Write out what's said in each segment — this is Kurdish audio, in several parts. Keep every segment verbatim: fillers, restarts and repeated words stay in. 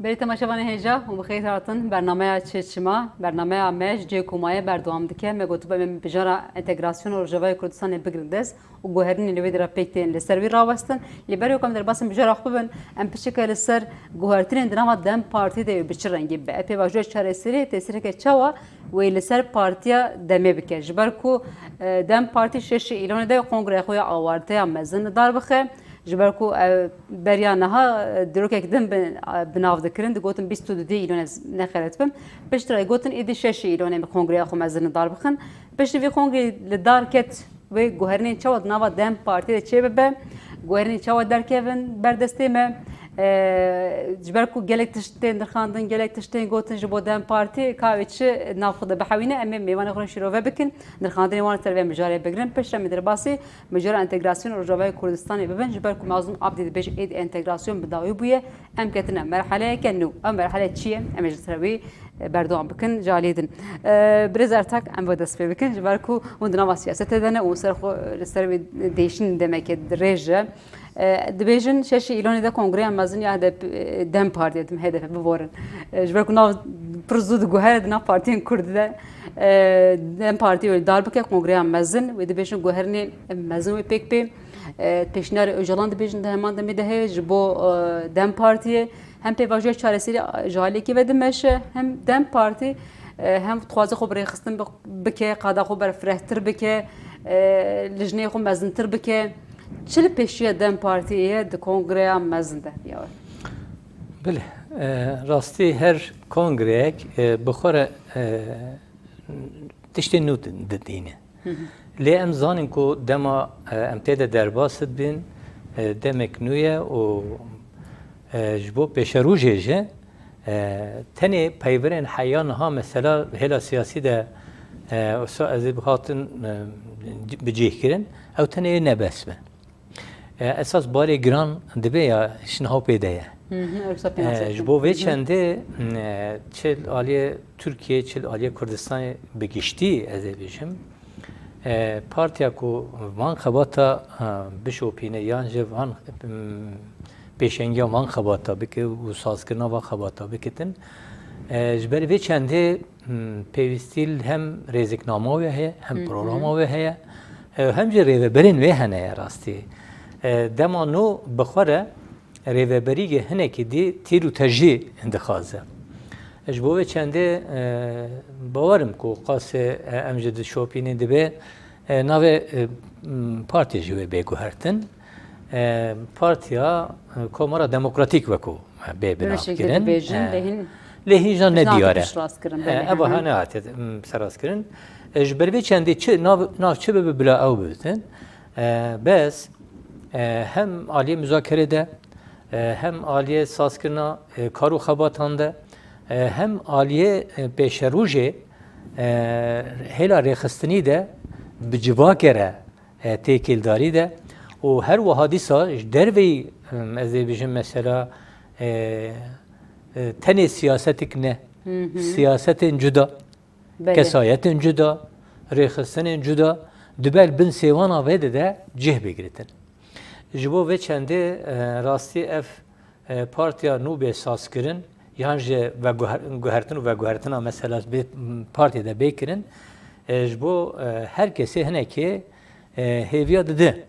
Berî temaşevanê hêja û bi xêr hatin. Bernameya Çi Çima, bernameya me ji cihê ku maye berdewam dike. Me gotibe em ê mijara entegrasyona Rojavayê Kurdistanê bigirin dest û guherînê li wê derê pêk tên li ser wî rawestin. Lê berê ku em derbasên mijara xwe bibin, em piçeke li ser guhertinên di nava DEM Partî de yê bi çi rengî be? Pêvajoya çareseriyê têsîreke çawa wê li ser partiya DEMê bike? Ji ber ku, e, DEM Partî şeşê Îlonê de kongreya xwe ya awarteya mezin li dar bixe. Ji ber ku ew beriya niha, e, dîrokek din bi, e, bi nav dikirin, digotin bîst û du Îlonê, ez nexeretibim. Piştre gotin êdî şeşê Îlonê bi kongreya xwe mezin li dar bixin. Piştî vî kongreyê li dar ket, wê guherînên çawa di nava DEM Partî de çêbibe, guherînên çawa derkevin ber destê me. E, ji ber ku gelek tişt tên nirxandin, gelek tişt tên gotin ji bo DEM Partî, ka wê çi nav xwe de bihewîne, em ê mêvanê xwe re şîrove bikin, nirxandinê wan li ser vê mijarê bigirin. Piştre em ê derbasî mijara entegrasyona Rojavayê Kurdistanê bibin, ji ber ku Mazlûm Abdî dibêje êdî entegrasyon bi dawî bûye, em ketine merheleyeke nû. Ew merhele çi ye? Em ê ji ser wî, e, berdewam bikin, ji aliyê din. E, Birêz Ertak, em bi dest pê bikin, ji ber ku hûn di nava siyasetê de ne û ser xwe, li ser wê değişîn demeke dirêj e. E, dibêjin şeşê Îlonê de kongreya mezin ya H D P, e, DEM Partî, dedim H D P, biborin. E, ji ber ku nav pir zû diguhere di nav partiyên Kurd de. E, DEM Partî wê dar bike kongreya mezin, wê dibêjin guherînê mezin wê pêk bê. E, pêşniyarê Ocalan dibêjin di heman demê de heye ji bo, e, DEM Partiyê. Hem pêvajoya çareserî ji aliyekê ve dimeşe, hem DEM Partî, e, hem dixwaze xwe bi rêxistin bi-, bike, qada xwe berfirehtir bike, e, lijneyê xwe mezintir bike. Çi li pêşiya DEM Partiyê ye di kongreya mezin de ya we? Belê, e, rastî her kongreyek, e, bi xwe re, e, tiştên nû di-, didîne. Lê em zanin ku dema, e, em tê de derbas dibin, e, demek nû ye û, e, ji bo pêşerojê jî, e, tenê peyverên heya niha mesela hêla siyasî de, e, wisa ez ê bihatin, e, bi cih kirin, ew tenê yê nebes bin. E, esas barê giran dibe ya ji niha pê de ye. Hı hı, ew wisa pênase E, ji dikin. Bo vê Hı hı. Çendê, e, çi li aliyê Tirkiyê, çi li aliyê Kurdistanê bi giştî, ez ê bêjim, e, partiya ku van xebata, e, bişopîne yan jî van, m, pêşengiya van xebata bike û sazkirina van xebata bikitin, e, ji ber vê çendê Hmm, pêwîstî li hem rêziknama wê heye, hem Hı hı. programa wê heye, e, hem jî rêveberên wê hene ye rastî. E, dema nû bi xwe re rêveberîgê hinekî dî tîr û tejî dixwaze. Ji bo vê çendê, e, bawerim ku qasê, e, em ji dişopînê dibe, e, navê, e, m, partiyê jî wê bê guhertin. E, Partiya, e, Komara Demokratîk wekû bê Bi vê şeklê binavkirin. Dibêjin, E, lê hîn lê hîn jî ne diyar e. Piştrast kirin, E, belê, ev hı hı. Hane hatiye, m, serrast kirin. E, ji ber vê çendê çi, nav, nav çi bibe bila ew bibitin. E, bes, e, hem aliyê muzakerê de, e, hem aliyê sazkirina, e, kar û xebatan de, e, hem aliyê, e, pêşerojê, e, hêla rêxistinî de bi civakê re e, têkildarî de û her wiha dîsa ji derveyî, em, ez ê bijim mesela, e, e, tenê siyasetik ne, Hı hı. Siyasetên cuda, Belê. Kesayetên cuda, rêxistinên cuda, dibe li bin sêwana vê de de cih bigiritin. Ji bo vê çendê, e, rastî ev e, partiya nû bê sazkirin, yan jî veguher-, guhertin û veguhertina mesela bê, m, partiyê de bê kirin, e, ji bo, e, her kesê hinekê, e, hêviya dide.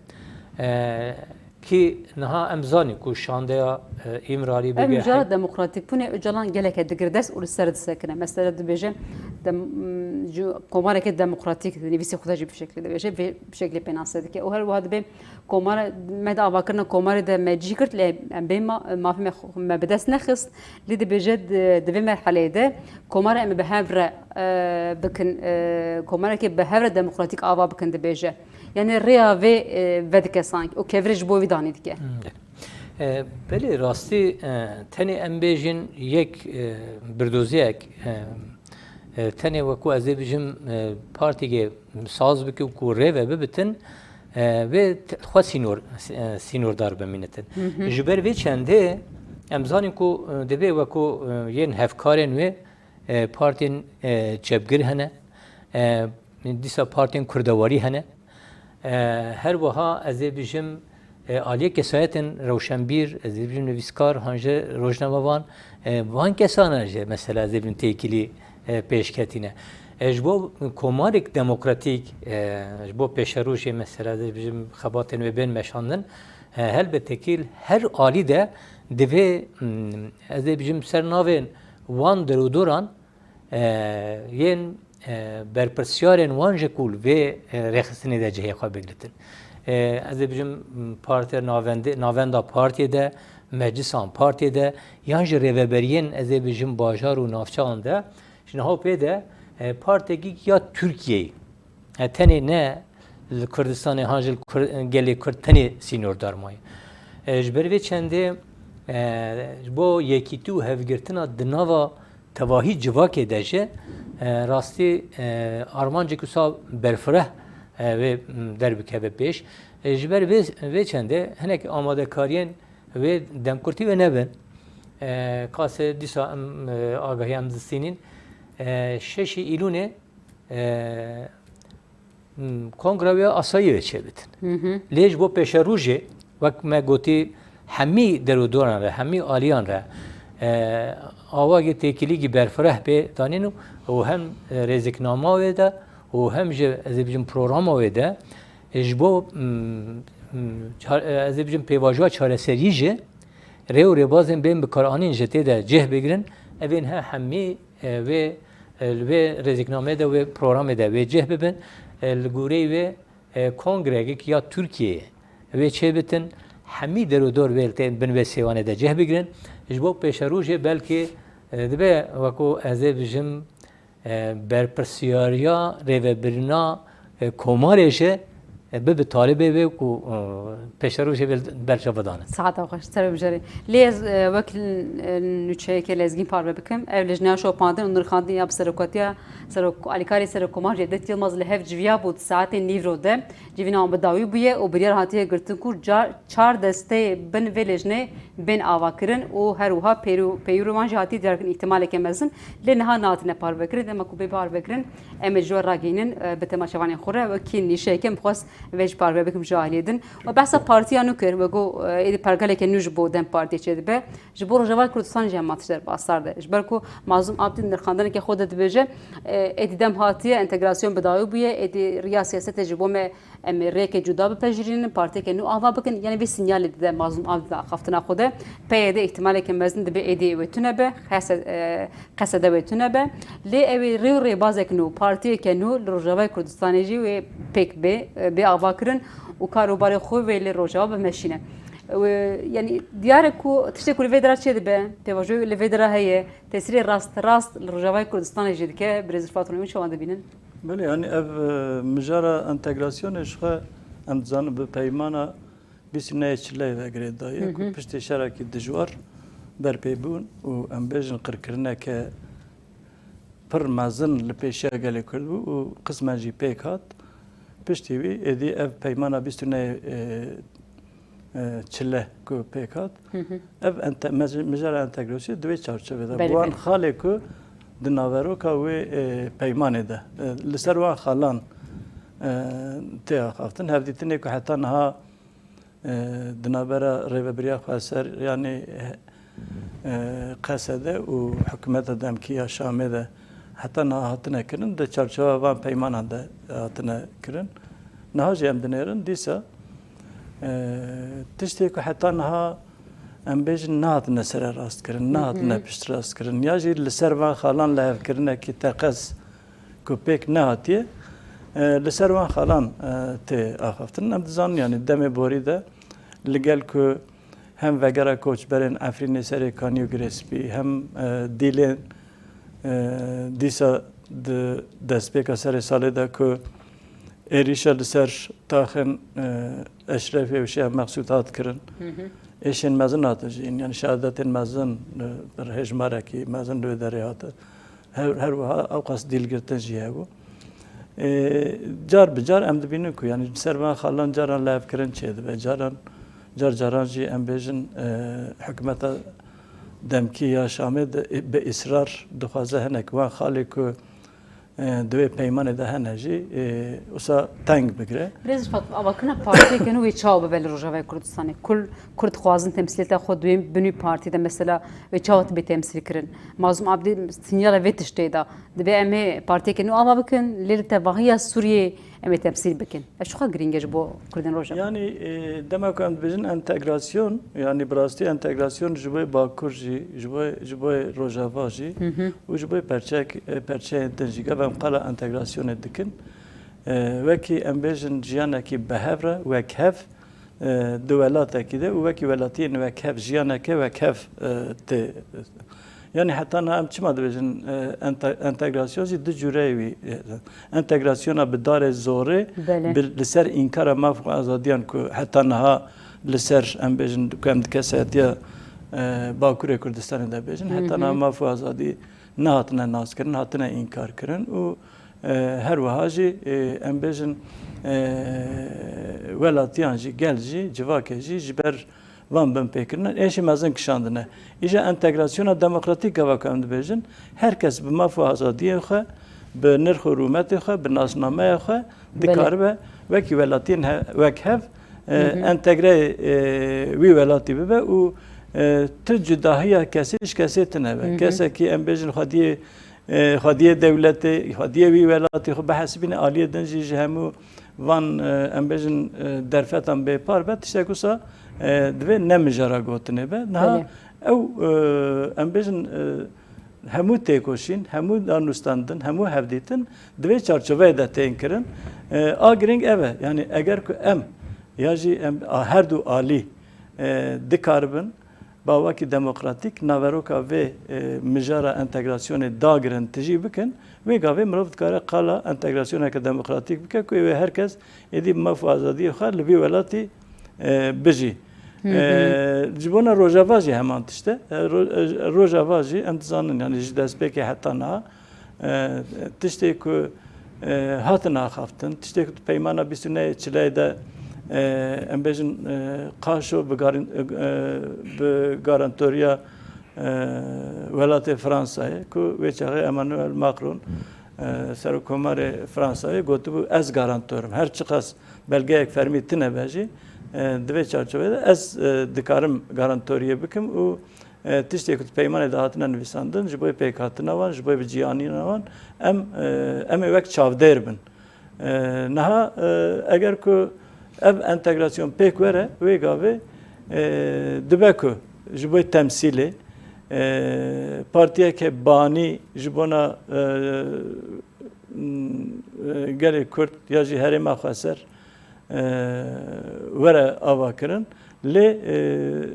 E, kî niha em zanî ku şandeya, e, Îmralî Ev bige mijara he- demokratîkbûnê Ocalan geleke digire dest û li ser disekine. Mesela dibêje, dem-, m, ji komarekê demokratîk, nivîsê xwe de jî bi şeklê dibêje, vê bi şeklê pênase dike. Û her wiha dibê Komar, me di avakirina komarê de me cih girt, lê em bê ma-, mafê me xwe, me bi dest nexist. Lê dibêje di, di vê merheleyê de komara em ê bi hev re, e, bikin, e, komarekê bi hev re demokratîk ava bikin dibêje. Yanî rêya vê, e, vedike sanki û kevirê ji bo vî danî dike. Hmm, e, belê rastî, e, tenê em bêjin yek, e, birdoziyek, e, e, tenê wekû ez ê bijim, e, partîgê saz bike û ku rê ve bibitin, e, vê t-, xwe sînor, e, sînordar bimînitin. Hı hı. Ji ber vê çendê em zanin ku, e, divê wekû, e, yên hevkarên wê, e, partiyên, e, çepgir hene, e, dîsa partiyên kurdewarî hene. E, her wiha ez ê bijim, E, aliyê kesayetên rewşenbîr, ez ê bêjim nivîskar, han jî rojnamevan, e, van kesan e jî mesela ez ê bêjim têkilî, e, pêşketîne. E, ji bo komarek demokratîk, e, ji bo pêşerojê mesela ez ê bêjim xebatên wê bên meşandin, e, helbet têkil her alî de divê, mm, ez ê bêjim ser navên wan derodoran, e, yên, e, berpirsiyarên wan ji ku li vê, e, rêxistinê de cihê xwe bigiritin. E, ez ê bijim, m, partiya navendê-, navenda partiyê de, meclisan partiyê de, yan jî rêveberiyên, ez ê bijim, bajar û navçeyan de, ji niha pê de, e, partiyekî ya Tirkiyeyê, e, tenê ne li Kurdistanê, han jî li Kur-, gelê Kurd tenê sînordar maye. E, ji ber vê çendê, e, ji bo yekîtî û hevgirtina di nava tevahî civakê de jî, e, rastî, e, armancek wisa berfireh, e, wê, m, derbikeve pêş. E, ji ber vê, vê çendê hinek amadekariyên wê demkurtî wê nebin. E, qasê dîsa em, e, agahiyan distînin. E, şeşê Îlûnê, e, m, kongra wê asayî wê çêbitin. Lê ji bo pêşerojê, wek me gotî, hemî derodoran re, hemî aliyan re, e, awagê têkilîgî berfireh pê danîn û, û hem, e, rêziknama wê de û hem jî, ez ê bijim, programa wê de, e, ji bo, m, m, ça-, e, ez ê bijim, pêvajoya çareseriyê jî rê û rêbazên bên bikaranîn ji tê de cih bigirin, evên he hemî, e, wê, e, li wê rêziknameyê de, wê programê de wê cih bibin, e, li goreyê wê, e, kongrekek ya Tirkiyeyê wê çêbitin, hemî derûdor wê li tê bin wê sêwanê de cih bigirin. Ji bo pêşerojê belkî, e, dibe wekû ez ê bijim, e, berpirsiyariya rêvebirina, e, komarê jî, e, bibe talibê wê ku, e, pêşerojê wê berçav bidanin. Saeta xweş, ser bijarê. Lê ez, e, wek, e, nûçeyeke lezgîn parve bikim. Ev lijneya şopandin û nirxandin ya bi serokatiya serok-, alîkarê Serokkomar Cevdet Yilmaz li hev civiya bû di saetên nîvro de. Civîna wan bi dawî bûye û biryar hatiye girtin ku car-, çar desteyê bin vê lijneyê bên avakirin û her wiha pêrû-, pêyûrê wan jî hatiye diyarkirin îhtimaleke mezin, lê niha nehatine parvekirin. Dema ku bê parvekirin, em ê ji we ragihînin, e, bi temaşevanên xwe re. Wekî nîşeyeke min xwest vê jî parve bikim ji aliyê din. We behsa partiya nû kir, we got, e, êdî pergaleke nû ji bo DEM Partiyê çêdibe. Ji bo Rojavayê Kurdistanê jî hema tişt derbasdar de. Ji ber ku Mazlûm Abdî nirxandineke xwe de dibêje, e, êdî DEM hatiye, entegrasyon bi dawî bûye, êdî riya siyasetê ji bo me, em ê rêyeke cuda bipejirînin, partiyeke nû ava bikin. Yanî vê sinyalê dide Mazlûm Abdî di axaftina xwe de. P Y D îhtimaleke mezin dibe êdî wê tune be, Qese-, e, Qesede wê tune be. Lê ew ê rê û rêbazek nû, partiyeke nû li Rojavayê Kurdistanê jî wê pêk bê, e, bê avakirin û kar û barê xwe wê li Rojava bimeşîne. Wê, yanî diyar e ku tiştê ku li vê dera çêdibe, pêvajoyê li vê dera heye, tesîrê rast rast li Rojavayê Kurdistanê jî dike, birêz Rifat Rûmî çawan dibînin? Belê, yanî ev, e, mijara entegrasyonê ji xwe em dizanin bi peymana bîst û nehê Çileyê ve girêdayî ye ku piştî şerekî dijwar berpê bûn û em bêjin qirkirineke pir mezin li pêşiya gelê Kurd bû û qismen jî pêk hat. Piştî wî êdî ev peymana bîst û nehê, e, e, Çile ku pêk hat. Ev ente-, mej-, mijara entegrasyonê di wê çarçovê de. Belê, bi wan belê. Xalê ku di naveroka wê, e, peymanê de, e, li ser wan xalan, e, tê axaftin. Hevdîtinê ku heta niha e, di navbera rêvebiriya xweser, yanî, e, Qesede û hikûmeta demkî ya Şamê de heta niha hatine kirin, di çarçoveya van peymanan de hatine kirin. Niha jî em dinêrin, dîsa, e, tiştê ku heta niha em bêjin nehatine sererastkirin, nehatine piştrastkirin, ya jî li ser van xalan lihevkirinekî teqez ku pêk nehatiye, e, li ser wan xalan, e, tê axaftin. Em dizanin, yanî demê borî de li gel ku hem vegera koçberên Efrînê, Serêkanî û Girêspî, hem, e, Dîlên, e, dîsa di destpêka serê salê de ku êrîşa li ser taxên, e, Eşrefê û Şêx Meqsûd hat kirin. Êşên mezin hatin jî, yanî şehadetên mezin, e, bi hêjmarekî mezin li wê derê hate. Her, her wiha ewqas dîlgirtin jî hebû. Ê, car bi car em dibînin ku, yanî, li ser van xalan caran lihevkirin çêdibe. Caran, car caran jî em bêjin, e, hikûmeta demkî ya Şamê de, e, bi îsrar dixwaze hinek van xalê ku, e, di wê peymanê de hene jî, e, wisa teng bigire. Birêz Rifat, avakirina partiyeke nû wê çawa bibe li Rojavayê Kurdistanê? Kul, Kurd xwazin temsîliyeta xwe di wê binî partî de mesela wê çawa tibê temsîl kirin? Mazlûm Abdî sinyala vê tiştê da. Divê em ê partiyeke nû ava bikin, lê li tevahiya Sûriyê em ê temsîl bikin. Ev çiqas girîng e ji bo Kurdên Rojava? Yanî, e, dema ku em dibêjin entegrasyon, yanî bi rastî entegrasyon ji bo Bakur jî, ji bo, ji bo Rojava jî û ji bo perçek-, e, perçeyên din jî. Gava em qala entegrasyonê dikin. E, wekî em bêjin jiyanekî bi hev re, wekhev, e, di welatekî de û wekî welatiyên wekhev, jiyaneke wekhev, e, tê. Yanî heta niha em çima dibêjin, e, ente-, entegrasyon jî du cûreyê wî, e, entegrasyona bi darê zorê, Belê. bi, li ser înkara maf û azadiyan ku heta niha li ser, em bêjin, ku em di kesayetiya, e, Bakurê Kurdistanê de bêjin, heta niha maf û azadî nehatine naskirin, hatine înkar kirin û, e, her wiha jî, e, em bêjin, e, welatiyan jî, gel jî, civakê jî ji ber van binpêkirinan êşî mezin kişandine. Îja entegrasyona demokratîk gava ku em dibêjin, her kes bi maf û azadiyên xwe, bi nirx û rûmetê xwe, bi nasnameya xwe Belê. dikaribe wekî welatiyên he-, wekhev, e, entegreyê, e, wî welatî bibe û, e, tu cudahiya kesê ji kesê tine be. Kesekî em bêjin xwediyê, e, xwediyê dewletê, xwediyê wî welatî xwe bihesibîne, aliyê din jî ji hemû van, e, em bêjin, e, derfetan bêpar be, tiştek wisa, e, divê ne mijara gotinê be. Niha Belê. ew, e, em bêjin, e, hemû têkoşîn, hemû danûstandin, hemû hevdîtin di vê çarçoveyê de tên kirin. E, a girîng ev e. Yanî eger ku em ya jî em a her du alî, e, dikaribin bawakî demokratîk naveroka vê, e, mijara entegrasyonê dagirin tijî bikin, wê gavê mirov dikare qala entegrasyoneke demokratîk bike ku wê her kes êdî bi maf û azadiyê xwe li vî welatî, e, bijî. E, ji bona Rojava jî heman tişt e. E, Ro-, e, Rojava jî em dizanin, yanî ji destpêkê heta niha, e, tiştê ku, e, hatin axaftin, tiştê ku di peymana bîst û nehê Çileyê de, e, em bêjin, e, Qaşo bi garin-, e, bi garantoriya, e, welatê Fransayê, ku wê çaxê Emmanuel Macron, e, Serokkomarê Fransayê gotibû, ez garantor im. Her çiqas belgeyek fermî tine be jî, e, di vê çarçoveyê de ez, e, dikarim garantoriyê bikim û, e, tiştê ku di peymanê de hatine nivîsandin, ji bo pêkhatina wan, ji bo bi cîhanîna wan, em, e, em ê wek çavdêr bin. E, niha, e, eger ku ev entegrasyon pêk were, wê gavê, e, dibe ku ji bo temsîlê, e, partiyeke banî ji bona, e, gelê Kurd ya jî herêma xweser, e, were avakirin. Lê, e,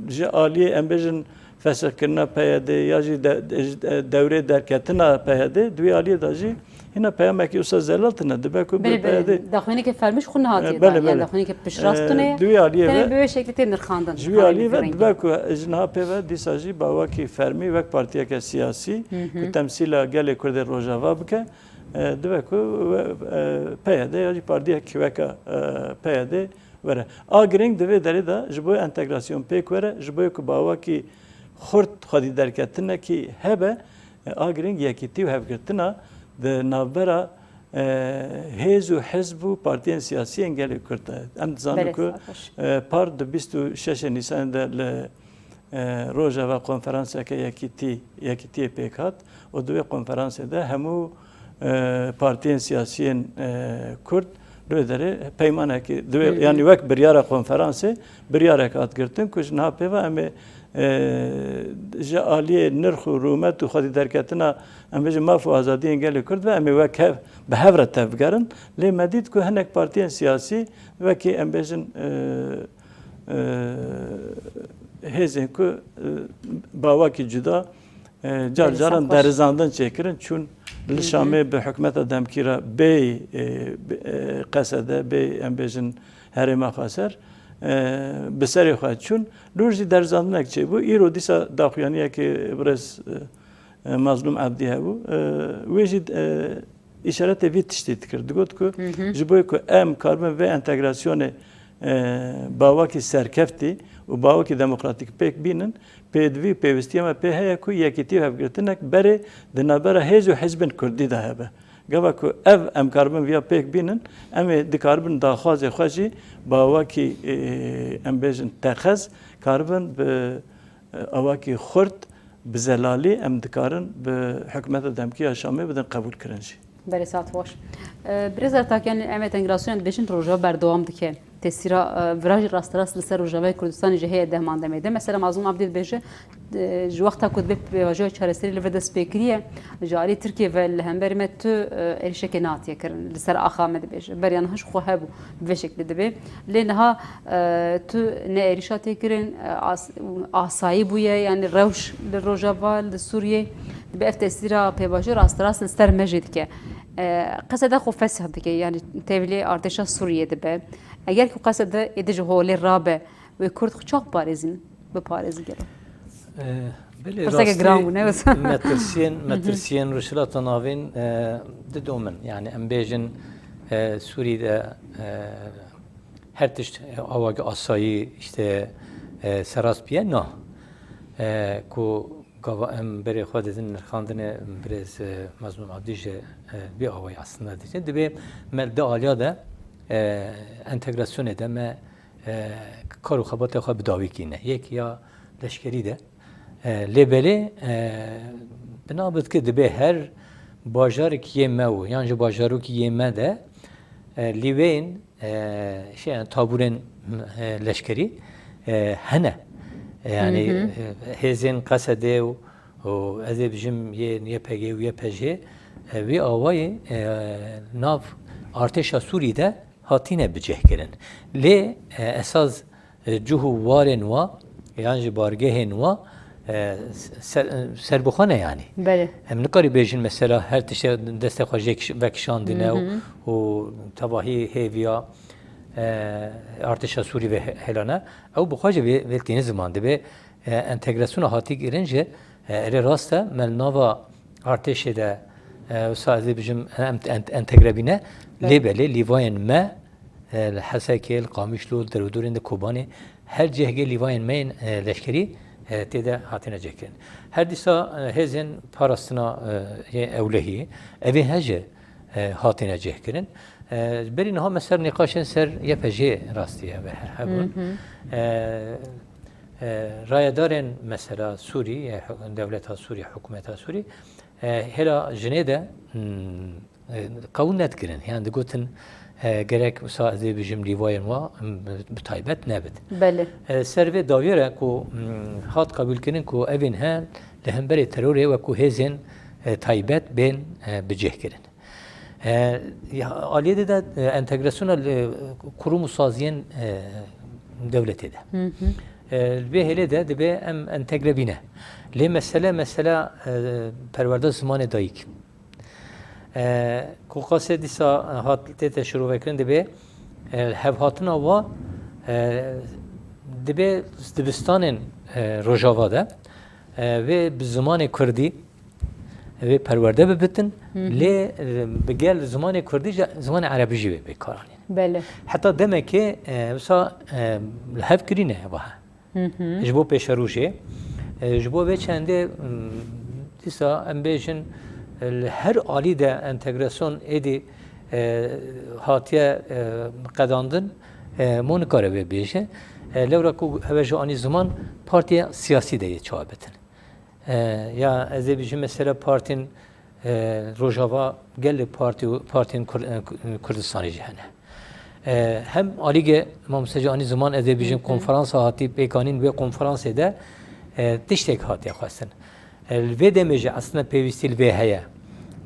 ji aliyê, em bêjin, fesixkirina P Y D ya jî de, de, ji, e, dewrê derketina P Y D, di wî aliyê de jî hîna peyamekî wisa zelal tine. Dibe ku bi Belê, P Y D belê. Daxuyaniyeke fermî ji xwe niha E, tê belê, dan. Yan belê. Daxuyaniyeke piştrast E, tune. Di wî aliyê Tenê ve, bi wê şeklî tê nirxandin. Ji wî aliyê ve dibe ku ji niha pê ve dîsa jî bawakî fermî wek partiyeke siyasî ku temsîla gelê Kurdê Rojava bike, e, dibe ku we, e, P Y D ya jî partiyek weke, e, P Y D were. A girîng di vê derê de ji bo entegrasyon pêk were, ji bo ku bawakî xurt xwedî derketinekî hebe, e, a girîng yekîtî û hevgirtina di navbera, e, hêz û hizb û partiyên siyasî yên gelê Kurd de. Em dizanin Belê, ku, sağ ol. e, par di bîst û şeşê Nîsanê de li, e, Rojava konferanseke yekîtî, yekîtiyê pêk hat û di wê konferansê de hemû, e, partiyên siyasî yên, e, Kurd li wê derê peymanekî, di wê, Hı hı. yanî wek biryara konferansê, biryarek hat girtin ku ji niha pê ve em ê, e, ji aliyê nirx û rûmet û xwedî derketina, em bêjin, maf û azadiyên gelê Kurd ve em ê wek hev, bi hev re tevbigerin. Lê me dît ku hinek partiyên siyasî wekî, em bêjin, e, e, hêzên ku, e, bawakî cuda, e, car Belê, caran saf baş. derizandin çêkirin. Çûn li Hı hı. Şamê bi hikûmeta demkî re bêyî, e, bi, e, Qesede, bêyî, em bêjin, herêma xweser, e, bi serê xwe çûn. Lûr jî derizandinek çêbû. Îro dîsa daxuyaniyekê birêz, e, e, Mazlûm Ebdî hebû. E, wê jî, e, îşaretê vî tiştî dikir. Digot ku Hı hı. ji bo ku em karibin vê entegrasyonê e, bawekî serkeftî û bawekî demokratîk pêk bînin, pêdivî û pêwîstiya me pê heye ku yekîtî û hevgirtinek berê di navbera hêz û hizbên kurdî de hebe. Gava ku ev em karibin viya pêk bînin, em ê dikaribin daxwazê xwe jî bawekî, e, em bêjin teqez, karibin bi, e, awakî xurt, bi zelalî em dikarin bi hikûmeta demkî ya Şamê bidin qebûlkirin jî. Belê, saet xweş. E, Birêz Ertak, yanî em entegrasyonan dibêjin Rojava berdewam dike. Tesîra, e, vira jî rasterast li ser Rojavayê Kurdistanê jî heye deh mah demê de. Mesela Mazlûm Abdî dibêje, e, ji wexta ku dibê pêvajoya çareserî li vir dest pê kiriye, ji alî Tirkiye ve li hemberî me tu, e, êrîşekê nehatiye kirin. Li ser axa me dibêje. Beriya niha ji xwe hebû. Bi vê şeklê dibê. Lê niha, e, tu ne êrîşa tê kirin, e, as-, asayî bûye, yanî rewş li Rojava, li Sûriyê, dibê ev tesîra pêvajoya rasterast li ser me jî dike. E, qeseda xwe fesih dike, yanî tevlî artêşa Sûriyê dibe. Eger ku qeseda êdî ji holê rabe, wê Kurd xwe çawa biparêzin, biparêzin gelo? E, belê, Pirseke rastî giran bû, ne wisa? Metirsiyên, Hı hı. metirsiyên Rojhilata Navîn, e, didomin. Yani em bêjin, e, Sûrî de, e, her tişt, e, awaki asayî, işte, e, serast biye, na. E, ku gava em berê xwe didin nirxandinê birêz, e, Mazlûm Abdî jî, e, vî awayî aslında dîtin. Dibê me di aliya de, e, entegrasyonê de me, e, kar û xebatê xwe bi dawî kîne. Yek ya leşkerî de, e, lê belê, e, binabit ki dibê her bajarek yê me û yan ji bajarokî yê me de, e, lîveyên, e, şey, yani, tabûrên, e, leşkerî, e, hene. E, yani, Hı hı. e, hêzên Qesedê û, û ez ê bijim yê Y P G û Y P J, e, vî awayî, e, nav artêşa Sûrî de hatine bicihkirin. Lê, e, esas, e, cih û warên wa, yan jî bargehên wa, e, ser, serbixwe ne yani. Belê. Em nikarî bêjin mesela her tiştê destê xwe jê kiş-, vekişandine û, Hı hı. û tevahî hêviya, e, artêşa Sûrî ve he-, hêlane. Ew bi xwe jî vê, vê tîne ziman dibe, e, entegrasyona hatî kirin jî, e, erê rast e, me li nava artêşê de, e, wisa ez ê bijim, em ent-, entegre bîne. Evet. Lê belê lîvayên me, e, li Hesekê, li Qamişlo, li derûdorên de Kobanê, her cihgê lîvayên me yên, e, leşkerî, e, tê de hatine cihkirin. Her dîsa, e, hêzên parastina, e, yê ewlehî, evê he jî, e, hatine cihkirin. E, berî niha me ser nîqaşên ser Y P G rastî ye ve he-, hebûn. Hı hı. E, e, rayedarên mesela Sûrî, e, huk-, dewleta Sûrî, hikûmeta Sûrî, e, hêla jinê de, hmm, e, qewûl nedikirin. Yani digotin, e, gerek wisa ez ê bijim lîvayên wa, m, bi, bi taybet nebit. Belê. E, ser vê dawiyê re ku, m, hat qebûlkirin ku evên he li hemberê terorê wekû hêzên, e, taybet bên, e, bicihkirin. E, ya, aliyê de, de, e, entegrasyona li kurum û saziyên, e, dewletê de. Hı hı. E, li vê hêlê de dibe em entegre bîne. Lê mesele, mesela, e, perwerda zimanê dayik. E, ku qasê dîsa, e, hat tête şirovekirin dibe, e, hevhatina wa, e, dibe dibistanên, e, Rojava de, e, vê bi zimanê kurdî, vê perwerde bibitin, Hı hı. lê, e, bi gel zimanê kurdî jî, zimanê erebî jî wê bê karanîn. Belê. Heta demekê, e, wisa, e, li hev kirîne wiha. Hı hı. Ji bo pêşerojê, e, ji bo vê çendê, m, dîsa em bêjin, e, li her alî de entegrasyon êdî, e, hatiye, e, qedandin, e, mo nikare vê bêje. E, lewra ku ev ji anî ziman partiya siyasî de yê çawa bitin. E, ya ez ê bijim mesela partên, e, Rojava gelê partî û partên Kur-, e, Ku-, Kurdistanê jî hene. E, hem alîge mamoste jî anî ziman ez ê bijim Hı hı. konferansa hatî pêkanîn, wê konferansê de, e, tiştek hatiye xwestin. E, li vê demê jî aslında pêwîstî li vê heye.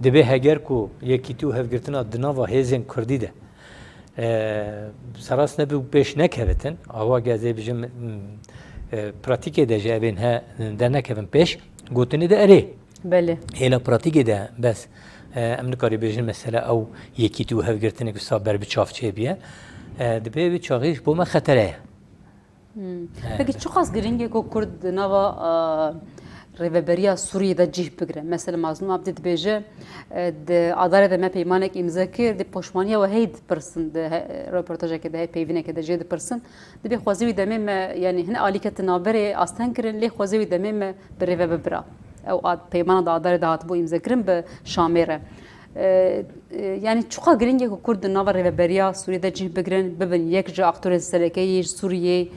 Dibê heger ku yekîtî û hevgirtina di nava hêzên kurdî de, e, serast nebe û pêş nekevitin, awa ge ez ê bijim, m, e, pratîkê de jî evên he dernekevin pêş, gotinê de erê. Belê. Hêla pratîkê de bes, e, em nikarî bêjin mesela ew yekîtî û hevgirtinek wisa ber bi çav çêbiye. E, dibê wî çaxî ji bo me xetere ye. Hmm. Evet. Peki çiqas girîng e ku Kurd di nava, rêveberiya Sûriyê de cih bigire. Mesela Mazlûm Abdî dibêje, e, di Adarê de me peymanek îmze kir, di poşmaniya we heyî dipirsin, di he-, röportajekê de, heyî peyvînekê de jê dipirsin. Dibê xwezî wî demê me, yanî hin alî ketin navberê asteng kirin, lê xwezî wî demê me bi rêve bibira. Ew ad-, peymana di Adarê de hatibû îmzekirin bi Şamê re. E, e, yanî çiqa girîng e ku Kurd di nava rêveberiya Sûriyê de cih bigirin, bibin yek ji aktorên sereke yê ji Sûriyê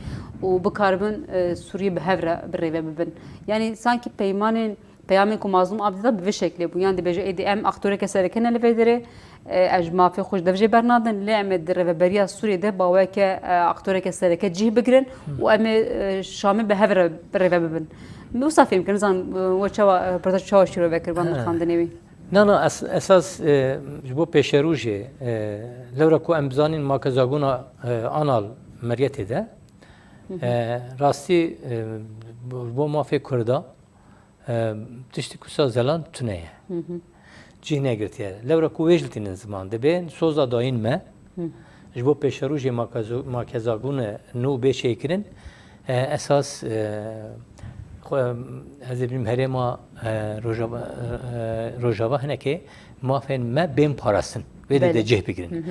û bikaribin, e, Sûriyê bi hev re bi rêve bibin. Yanî sankî peymanên, peyamên ku Mazlûm Abdî da bi vê şeklê bû. Yan dibêje êdî em aktoreke sereke ne li vê derê, e, ez ji mafê xwe ji dev jê bernadin, lê em ê di rêveberiya Sûriyê de baweke, e, aktoreke sereke cih bigirin û em ê, e, Şamê bi hev re bi rêve bibin. Min wisa fêm kir, nizanim, e, we çawa, e, röportaj çawa şîrove kir, van Ha. nirxandinê wî. Na, na, es-, esas, e, ji bo pêşerojê, e, lewra ku em bizanîn makezagona, e, Anal Miryetê de, Hı hı. e, rastî, e, bo, bo mafê Kurda, e, tiştî ku sa zelan tune ye. Hı hı. Cih negirtiye. Lewra ku wê jî tînin ziman, dibê soza dayîn me, Hı. ji bo pêşerojê makezo-, makezagona nû bê çêkirin, E, esas, e, xwe, ez ê bînim herêma, e, Rojava, e, Rojava hinekê mafên me bên parastin. Wê de Belê. de cih bigirin. Hı hı.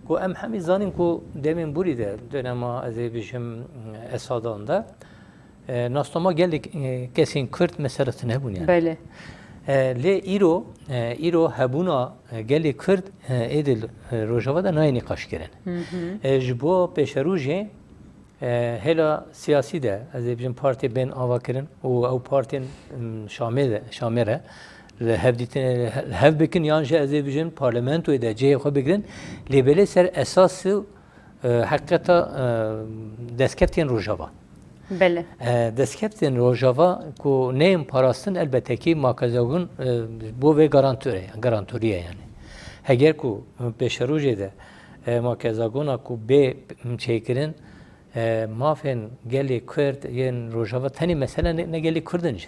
Ku em hemî zanîn ku demên borî de, dönema ez ê bijim, Esadan de, e, nasnama gelek, e, kesên Kurd mesela tune bûn yani. Belê. E, lê îro, e, îro hebûna, e, gelê Kurd, e, êdî, e, Rojava de nayê nîqaşkirin. Hı hı. E, ji bo pêşerojê, E, hêla siyasî de, ez ê bijim, partê bên ava kirin û ew partên, m, Şamê de, Şamê re li hev dîtin, li hev bikin yan jî ez ê bijim parlamentoyê de cihê xwe bigirin, lê belê ser esasî, e, heqîqeta, e, destkeftên Rojava. Belê. E, destkeftên Rojava ku neyên parastin elbette kî makezagon, e, bo vê garantor e, garantorî ye yani. Heger ku pêşerojê de, e, makezagona ku bê çêkirin, E, mafên gelê Kurd yên Rojava tenê mesele ne, ne gelê Kurd in jî.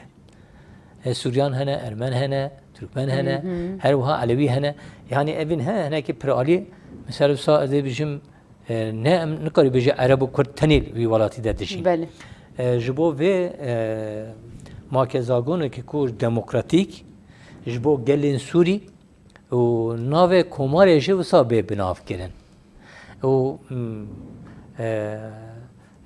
E, Suryan hene, Ermen hene, Türkmen hene, Hı hı. her wiha Elewî hene. Yani evîn he, hinekî piralî, mesela wisa ez ê bijim, e, ne em nikarî bêje Ereb û Kurd tenê li wî welatî de dijîn. Belê. E, ji bo vê, e, makezagonekî ku demokratîk, ji bo gelên Sûrî, û navê komarê jî wisa bê binavkirin. Û, m, e,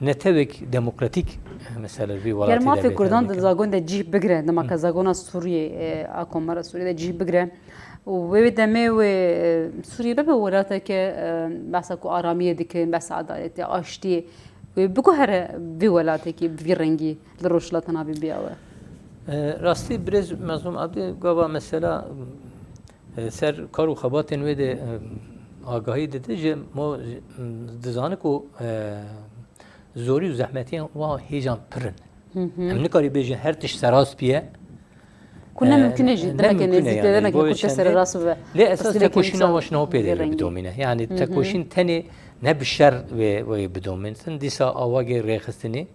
netewek demokratîk, e, mesela, vî Ger welatî de mafê bê Kurdan di tevlîkirin. zagon de cih bigire, dema ke zagona Sûriyê, e, a komara Sûriyê de cih bigire. Û wê, wê demê wê, e, Sûriye bibe welateke, e, behsa ku aramiyê dikin, behsa adaletê, aştiyê. Wê biguhere vî welatekî bi vî rengî li Rojhilata Navîn biya we. E, rastî birêz Mezlûm Abdî gava mesela, e, ser kar û xebatên wê de, e, agahî dide, ji mo, dizane ku, e, zorî û zehmetiyên wa hêjan pir in. Hı hı. Em nikarî bêjin her tişt serast biye. Ku ne E, mimkun e jî, ne demek e mimkun e nêzîktir, yani. demek e Bo ku te çendê sererast bibe. Lê esas Pirsgirêkên tekoşîna insan wa ji niho pê vê de rengî. bidomîne. Yani Hı hı. tekoşîn tenê ne bi şer wê, wê bidomînin. Dîsa awagê rêxistinê,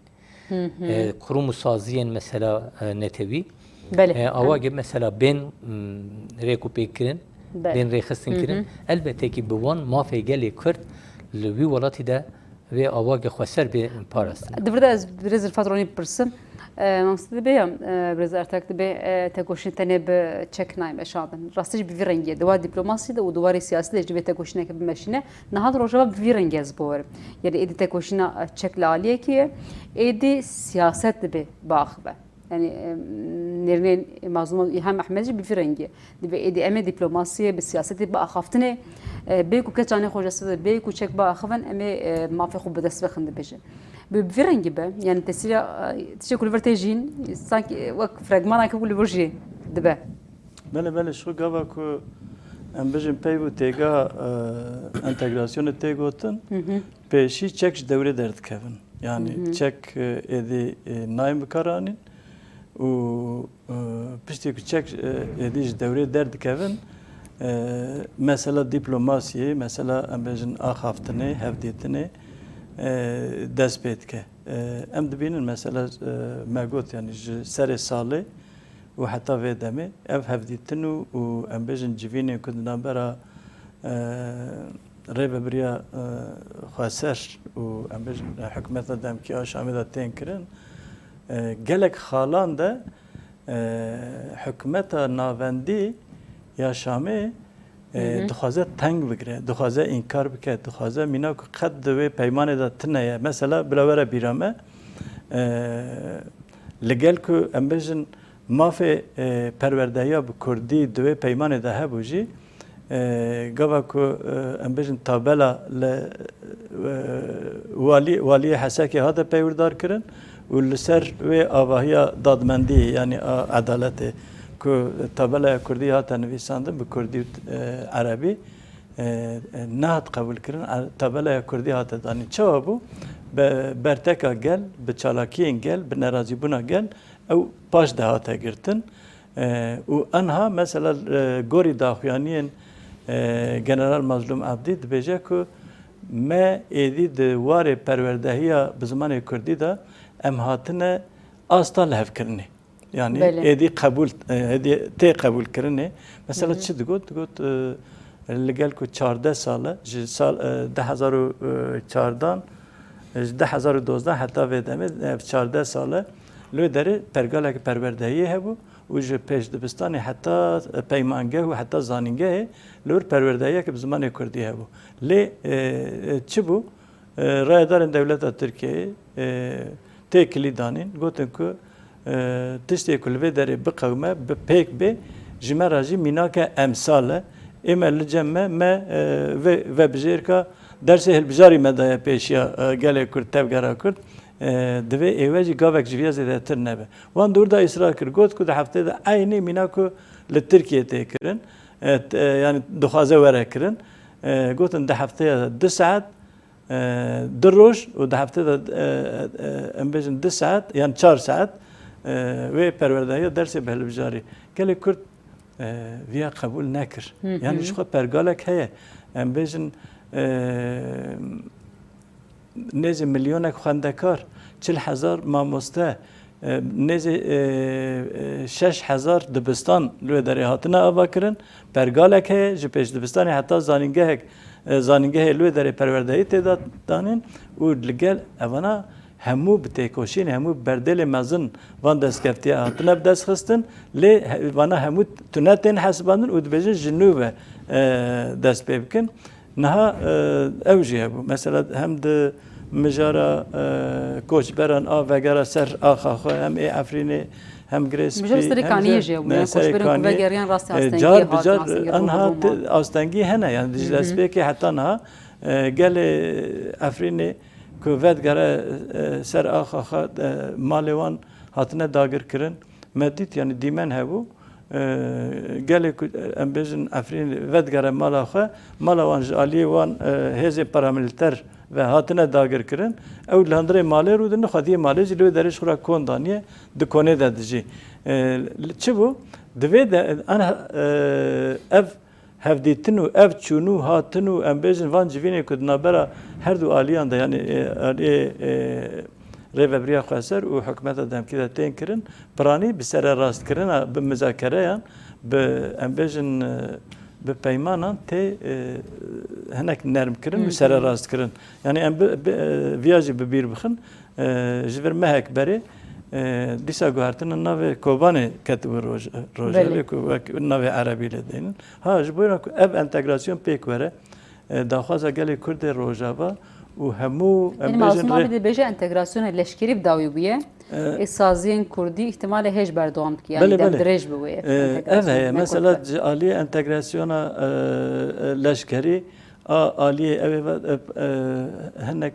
Hı hı. e, kurum û saziyên mesela, e, netewî. Belê. E, awagê mesela bên, m, rêk û pêk kirin, Belê. bên rêxistin Hı kirin. hı. Elbette ki bi wan mafê gelê Kurd li wî welatî de vê awagê xweser bê parastin. Di vir de ez birêz Rifat Ronî bipirsim. E, mamoste dibê ya, e, birêz Ertak dibê, e, tekoşîn tenê bi çek nayê meşandin. Rastî jî bi vî rengî ye. Di war dîplomasî de û di warê siyasî de jî divê tekoşîneke bimeşîne. Niha di Rojava bi vî rengî ez biborim. Yani êdî tekoşîna, e, çek li aliyekî ye. Êdî siyaset dibê biaxive. Yani, em, nêrînên Mazlûm Îlham Ehmed jî bi vî rengî ye. Dibê êdî em ê dîplomasiyê bi siyasetê biaxaftinê, e, bê ku keça nexweş dest bide, bê ku çek biaxivin, em ê, e, mafê xwe bi dest bixin dibêje. Bi vî rengî be, yani tesîra, e, tiştê ku li vir tê jîn, sankî wek fregmaneke ku li vir jî dibe. Belê, belê, ji xwe gava ku em bijin peyv û têgeha, e, entegrasyonê tê gotin, Hı hı. pêşî çek ji dewrê derdikevin. Yani Hı hı. çek, e, êdî, e, nayên bikaranîn û, e, piştî ku çek, e, êdî ji dewrê derdikevin, e, mesela dîplomasiyê, mesela em bêjin axaftinê, hevdîtinê, e, dest pê dike. E, em dibînin mesela, e, me got yani ji serê salê û heta vê demê ev hevdîtin û, û em bêjin civînên ku di navbera, e, rêvebiriya, e, xweser û em bêjin hikûmeta demkî a Şamê de tên kirin, e, gelek xalan de E, hikûmeta navendî ya Şamê, e, Hı hı. dixwaze teng bigire, dixwaze înkar bike, dixwaze mîna ku qet di wê peymanê de tune ye. Mesela bila were bîra me, e, li gel ku em bêjin mafê, e, perwerdehiya bi kurdî di wê peymanê de hebû jî, e, gava ku, e, em bêjin tabela li, e, walî-, waliyê Hesekê hate peywirdarkirin û li ser wê avahiya dadmendiyê, yanî a edaletê, ku tabelaya kurdî hate nivîsandin bi kurdî û, e, erebî, e, e, nehat qebûlkirin, e, tabelaya kurdî hate danîn. Çawa bû? Be-, berteka gel, bi çalakiyên gel, bi nerazîbûna gel, ew paş de hate girtin. E, û enha mesela, e, gorî daxuyaniyên, e, General Mazlûm Ebdî dibêje ku me êdî di warê perwerdehiya bi zimanê kurdî de em hatine asta lihevkirinê. Yanî Belê. êdî qebûl, e, êdî tê qebûlkirinê. Mesela Hı hı. çi digot? Digot, e, li gel ku çardeh sal e, ji sal, e, du hezar û çardan, e, ji du hezar û dozdeh heta vê demê, e, çardeh sal e, li wê derê pergaleke perwerdehiyê hebû û ji pêşdibistanê heta, e, peymangeh û heta zanîngehê li wir perwerdehiyeke bi zimanê kurdî hebû. Lê, e, e, çi bû? E, rayedarên dewleta Tirkiyeyê, e, têkilî danîn, gotin ku, e, tiştê ku li vê derê biqewime, bi pêk bê, ji me re jî mînake emsal e. Ê me li cem me, me, e, vê vebijêrka dersê hilbijarî me daye pêşiya, e, gelê Kurd, tevgera Kurd. E, divê êwe jî gavek ji viya zêdetir nebe. Wan di wir de îsrar kir, got ku di heftê de eynî mîna ku li Tirkiyê tê kirin, e, t-, e, yanî dixwaze were kirin. E, gotin di heftê de du saet, e, du roj û di heftê de, e, e, em bêjin du saet yan çar saet, e, wê perwerdehiya dersê bi hilbijarî. Gelê Kurd, e, viya qebûl nekir. Hı hı. Yanî ji xwe pergalek heye. Em bêjin, e, nêzî milyonek xwendekar, çil hezar mamoste, e, nêzî, e, e, şeş hezar dibistan li wê derê hatine avakirin. Pergalek heye, ji pêşdibistanê heta zanîngehek, e, zanîngehê li wê derê perwerdehî tê de danîn û li gel evana hemû bi têkoşînê, hemû bi berdêlê mezin van destkeftiyê hatine bi dest xistin, lê he-, vana hemû tune tên hesibandin û dibêjin ji nû ve, e, dest pê bikin. Niha, e, ew jî hebû. Mesela hem di mijara, e, koçberan a vegera ser axa xwe, hem ê Efrînê, hem Girê Spî, Mijara Serê hem Kaniyê jî, jî hebû, ne, yani Serê koçberên ku Kaniyê. vegeriyan rastî E, astengî car bi hatin, car astengî anha rûbû te-, astengî hene. Yani Dicle Hı hı. Spêkê heta niha, e, gelê Efrînê ku vedigere, e, ser axa xwe, e, malê wan hatine dagirkirin. Me dît, yani dîmen hebû. E, gelê ku, e, em bêjin Efrîn vedigere mala xwe, mala wan ji aliyê wan, e, hêzên paramilîter ve hatine dagirkirin. Ew li hundirê malê rûdin, xwediyê malê jî li wê derê ji xwe re kon daniye, di konê de dijî. E, li çi bû? Divê de, an, e, ev hevdîtin û ev çûn û hatin û em bêjin van civînê ku di navbera her du aliyan de, yani, e, aliyê, e, Rêvebiriya Xweser û hikûmeta demkî de tên kirin, piranî bi sererastkirina, bi muzakereyan, bi, em bêjin, e, bi peymanan tê, e, hinek nermkirin û Hı hı. sererastkirin. Yani em bi, bi, e, viya jî bi bîr bixin, e, ji vir mehek berê, e, dîsa guhertina navê Kobanê ketibû roj-, rojevê Belê. ku wek navê erebî lê deynin. Ha, ji bo ku ev entegrasyon pêk were, e, daxwaza gelê Kurd ê Rojava û hemû, em Yani bêjin Mazlûm rê- Abî dibêje entegrasyona leşkerî bi dawî bûye. E, Ê saziyên Kurdî îhtimalê hêj berdewam bike, yani Belê, dem belê. dirêj bi wê E, entegrasyonê, ev heye. ne Mesela kurt be. ji aliyê entegrasyona, e, e, leşkerî a aliyê ew ê ve, e, e, hinek,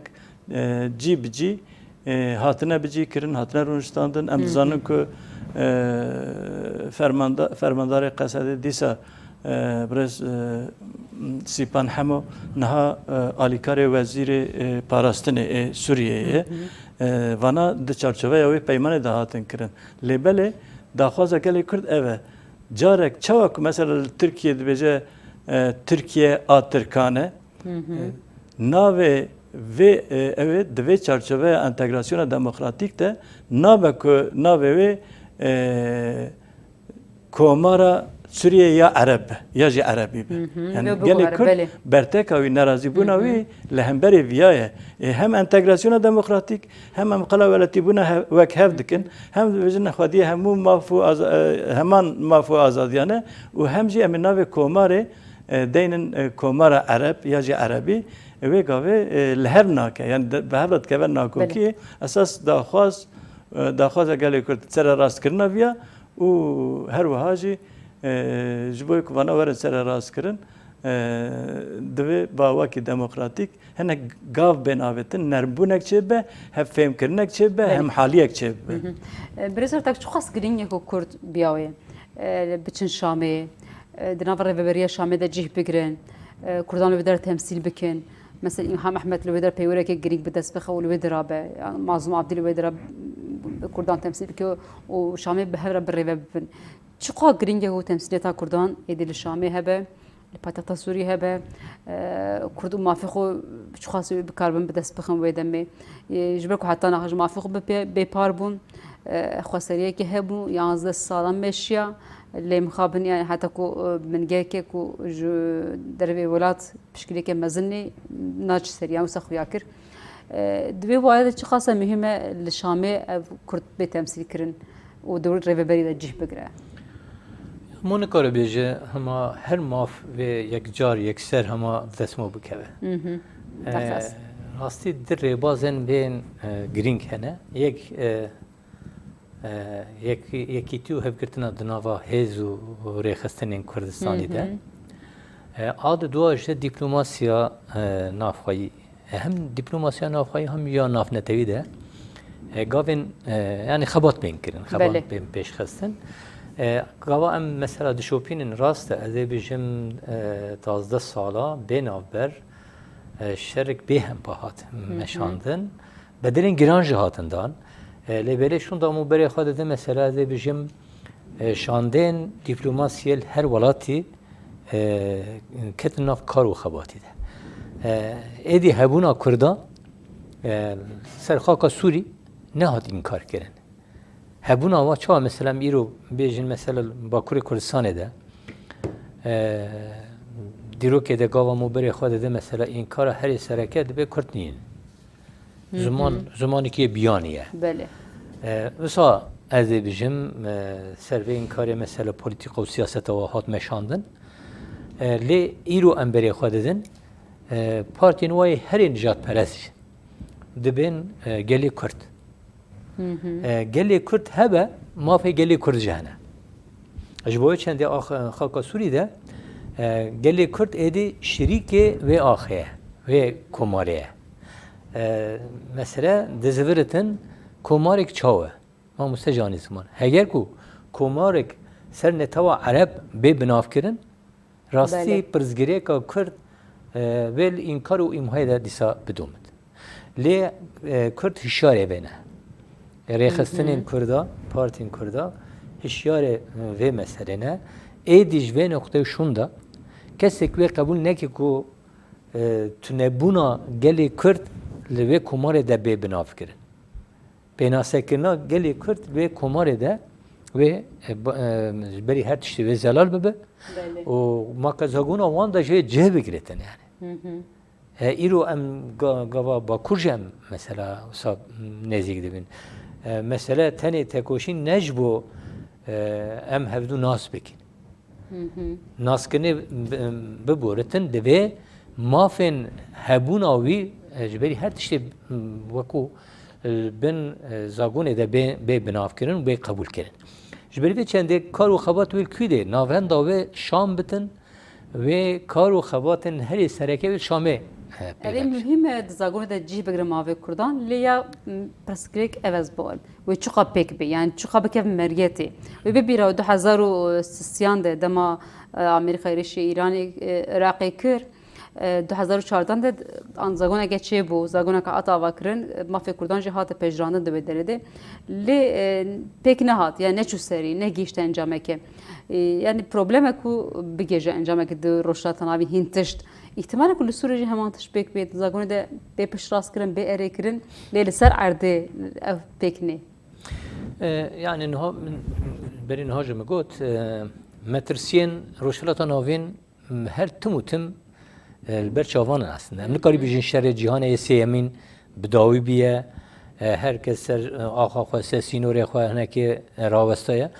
e, cî bi cî, e, hatine bicî kirin, hatine rûniştandin. Em Hı hı. dizanin ku, e, fermanda-, fermandarê Qesedê dîsa, e, birêz, e, Sîpan Hemo niha, e, alîkarê wezîrê, e, parastinê ê Sûriyeyê ye. Hı hı. E, vana di çarçoveya wê peymanê de hatin kirin. Lê belê daxwaza gelê Kurd ev e. Carek çawa ku mesela li Tirkiye dibêje, e, Tirkiye a Tirkan e, Hı hı. e, navê vê, e, ew ê di vê çarçoveya entegrasyona demokratîk de nabe ku navê wê, e, Komara Sûriye ya Ereb be, ya jî Erebî be. Hı hı. Yani Yo, gelê Kurd, belê, berteka wî, nerazîbûna Hı hı. wî li hemberê viya ye. E, hem entegrasyona demokratîk, hem em qala welatîbûna he-, wek hev dikin, hem dibêjin xwediyê hemû maf û aza-, e, heman maf û azadiyane û hem jî em ê navê komarê, e, deynin, e, komara Ereb ya jî Erebî, e, wê gavê, e, li hev nake. Yani de, bi hev re dikeve nakokiyê. Belê. Esas daxwaz, e, daxwaza gelê Kurd sererastkirina viya û her wiha jî, e, ji bo ku vana werin sererastkirin, e, divê bi awakî demokratîk hinek gav bên avêtin, nermbûnek çêbe, hevfêmkirinek çêbe, Belê. hemhaliyek çêbe. Hı hı. E, Birêz Ertak, çiqas girîng e ku Kurd biya wê, e, biçin Şamê, e, di nava rêveberiya Şamê de cih bigrin, e, Kurdan li wê der temsîl bikin. Mesela Îlham Ehmed li wê der peywerekê girîng bi dest bixe û li wê dira be. Yan Mazlûm Abdî li wê dira bi Kurdan temsîl bike û Şamê bi hev re bi rêve bibin. Çiqa girîng e ku temsîliyeta Kurdan êdî li Şamê hebe, li paytexta Sûriyê hebe, e, Kurd û mafê xwe çiqas wê bikaribin bi dest bixin wê demê. E, ji ber ku heta niha ji mafê xwe bi pê-, bêpar bûn, e, xweseriyekê hebû, yanzdeh salan meşiya, lê mixabin, yani heta ku, e, bingeheke ku ji dervê welat pişkiliyeke mezin lê naçî ser, yan wisa xuya kir. E, di vê warê de çiqas e muhîm e li Şamê ev Kurd bê temsîlkirin û di wir rêveberî de cih bigire? Hema nikare bêje, hema her maf vê yekcar yekser hema destmo bikeve. Mhm. E, Berxas. Rastî di rêbazên bên, e, girîng hene. Yek, e, e, yek-, yekîtî û hevgirtina di nava hêz û rêxistinên Kurdistanê de. Hı hı. E, a di dua jî diplomasiya, e, navxweyî. E, hem diplomasiya navxweyî hem ya navnetewî de, e, gavên, e, yani xebat bên kirin, xebat Belê. bên pêşxistin. E, gava em mesela dişopînin rast e, ez ê bijim, e, tazdeh sala bê navber, e, şerek bê hempa hat Hı hı. meşandin. Bedelên giran jî hatin dan. E, lê belê şûnda em û berê xwe didin, mesela ez ê bijim, e, şandên dîplomasiyê li her welatî, e, ketin nav kar û xebatî de. E, êdî hebûna Kurda, e, ser xaka Sûrî nehat înkar kirin. Hebûna wa çawa, mesela, em îro bêjin, mesela, li Bakurê Kurdistanê de, e, dîrokê de gava em û berê xwe dide, mesela, înkara herê sereke dibe Kurd nîn. Hı hı. Ziman, zimanekî yê biyanî ye. Belê. E, wisa ez ê bijim, e, ser vê înkarê, mesela, polîtîka û siyaseta wa hat meşandin. E, lê îro em berê xwe didin, e, partiyên wa yê herê nijadperest jî dibên, e, gelê Kurd. Hı hı. E, gelê Kurd hebe, mafê gelê Kurd jî hene. Ji bo wê çendê ax-, xaka Sûrî de, e, gelê Kurd êdî şirîkê vê axê ye, vê komarê ye. E, mesele diziviritin komarek çawa? Mamoste Canî Ziman. Heger ku komarek ser netewa Ereb bê binavkirin, rastî Belê. pirsgirêka Kurd, e, vê li înkar û îmhayê de dîsa bidomit. Lê, e, Kurd hişyarê vê ne. Rêxistinên Hı hı. Kurda, partiyên Kurda hişyarê, e, vê meselê ne. Êdî ji vê noqteyê şûnda kesek wê qebûl neke ku, e, tunebûna gelê Kurd li vê komarê de bê binavkirin. Pênasekirina gelê Kurd vê komarê de wê, e, ba-, e, ji berî her tiştî wê zelal bibe Belê. û maqezagona wan de jê cih bigirêtin yani. Hı hı. E, îro em ga-, gava Bakur jî em mesela wisa nêzîk dibin. E, mesele tenê tekoşîn ne ji bo, e, em hevdû nas bikin. Hı hı. Naskirinê bi-, biboritin, divê mafên hebûna wî, e, ji berî her tiştê, m, wekû, e, bin, e, zagonê de bê, bê binavkirin û bê qebûlkirin. Ji ber vê çendê kar û xebat wê li kû de navenda wê Şam bitin, wê kar û xebatên herê sereke wê Şamê, e, peyda Erê bike. Muhîm e di zagonê de cih bigire mafê Kurdan, lê ya, m, pirsgirêk ev ez bibim. Wê çiqa pêk bê, yani çiqa bikeve meriyetê. Wê bibîre du hezar û sisiyan de dema, e, Amerîka êrişê Îranê, e, Iraqê kir, e, du hezar û çardan de an zagoneke çêbû, zagoneke hat avakirin, e, mafê Kurdan jî hate pejirandin di wê derê de. Lê, e, pêk nehat, yani neçû serî, negihişte encameke. E, yani probleme ku bigêje encameke di Rojhilata Navîn hîn tişt. Îhtimal e ku li Sûriyê jî heman tişt pêk bê, di zagonê de bê piştrastkirin, bê erêkirin, lê li ser erdê ev pêk nê. E, yani niha min, berî niha jî min got, e, Metirsiyên Rojhilata Navîn, m, her tim û tim, e, li ber çavan in aslında. Em nikarî bijin şerê cîhanê yê sêyemîn bi dawî bûye. E, her kes ser, e, axa xwe, ser sînorê xwe hinekê, e, rawestaye.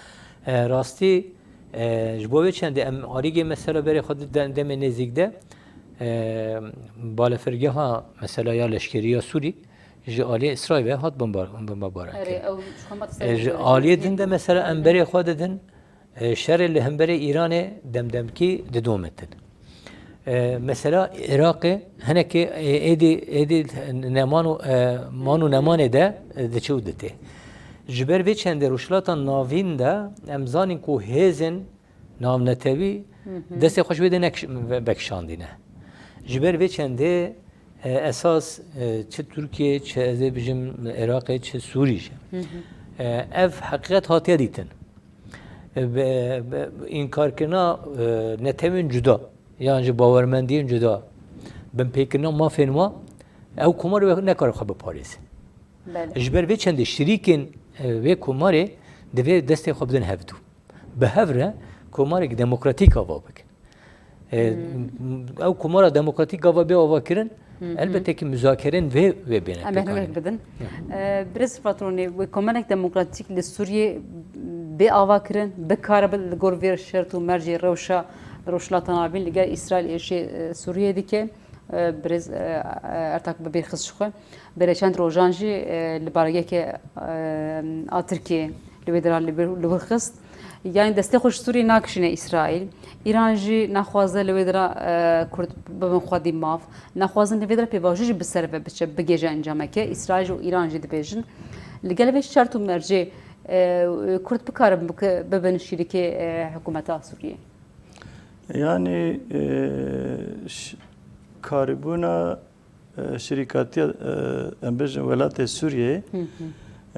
E, rastî, e, ji bo vê çendê em alîgê mesela berê xwe di de-, demê nêzîk de, e, balefirgeha mesela ya leşkerî ya Sûrî ji aliyê Îsraîl ve hat bombar-, bombarbaran kirin. Erê, ew ji xwe ma E, ji aliyê din de mesela em berê xwe didin, e, şerê li hemberê Îranê demdemkî didomitin. E, mesela Iraqê hinekê, e, êdî, êdî neman û, e, man û nemanê de, e, diçe û ditê. Ji ber vê çendê Rojhilata Navîn de em zanîn ku hêzên navnetewî Hı hı. destê xwe ji wê de nekiş-, ve-, vekişandîne. Ji ber vê çendê, e, esas, e, çi Tirkiye, çi ez ê bijim Iraqê, çi Sûrî jî. Hı hı. E, ev heqîqet hatiye dîtin. E, be-, be-, înkarkirina, e, netewên cuda, yan jî bawermendiyên cuda, binpêkirina mafên wan, ew komarê wê nekare xwe biparêze. Belê. Ji ber vê çendê şirîkên, e, vê komarê divê destê xwe bidin hevdu. Bi hev re komarek demokratîk ava bikin. E, Hmm. ew komara demokratîk gava bê avakirin, Hı hı. elbette ki muzakerên vê, vê bêne Em pêkanîn. Bêhnekek bidin. Hı. E, Birêz Patronê, wê komarek demokratîk li Sûriyê bê avakirin, bikare bi li gor vê şert û mercê rewşa Rojhilata Navîn li gel Îsraîl êşê, e, Sûriyê dike. E, Birêz, e, e, Ertak bi bêrxist ji xwe. Berê çend rojan jî, e, li baregeke, e, a Tirkiyê li wê dira li wir, li wir xist. Yani destê xwe ji Sûriyê nakişîne Îsraîl. Îran jî naxwaze li wê dira, e, Kurd bibin xwedî maf. Naxwazin li vê dira pêvajo jî bi ser ve biçe, bigêje encameke. Îsraîl jî û Îran jî dibêjin. Li gel vê şert û mercê, e, Kurd bikarin bike-, bibin şîrikê, e, hikûmeta Sûriyê. Yani, e, ş-, karîbûna e, şirîkatiya, e, em bêjin welatê Sûriyeyê, Hı hı.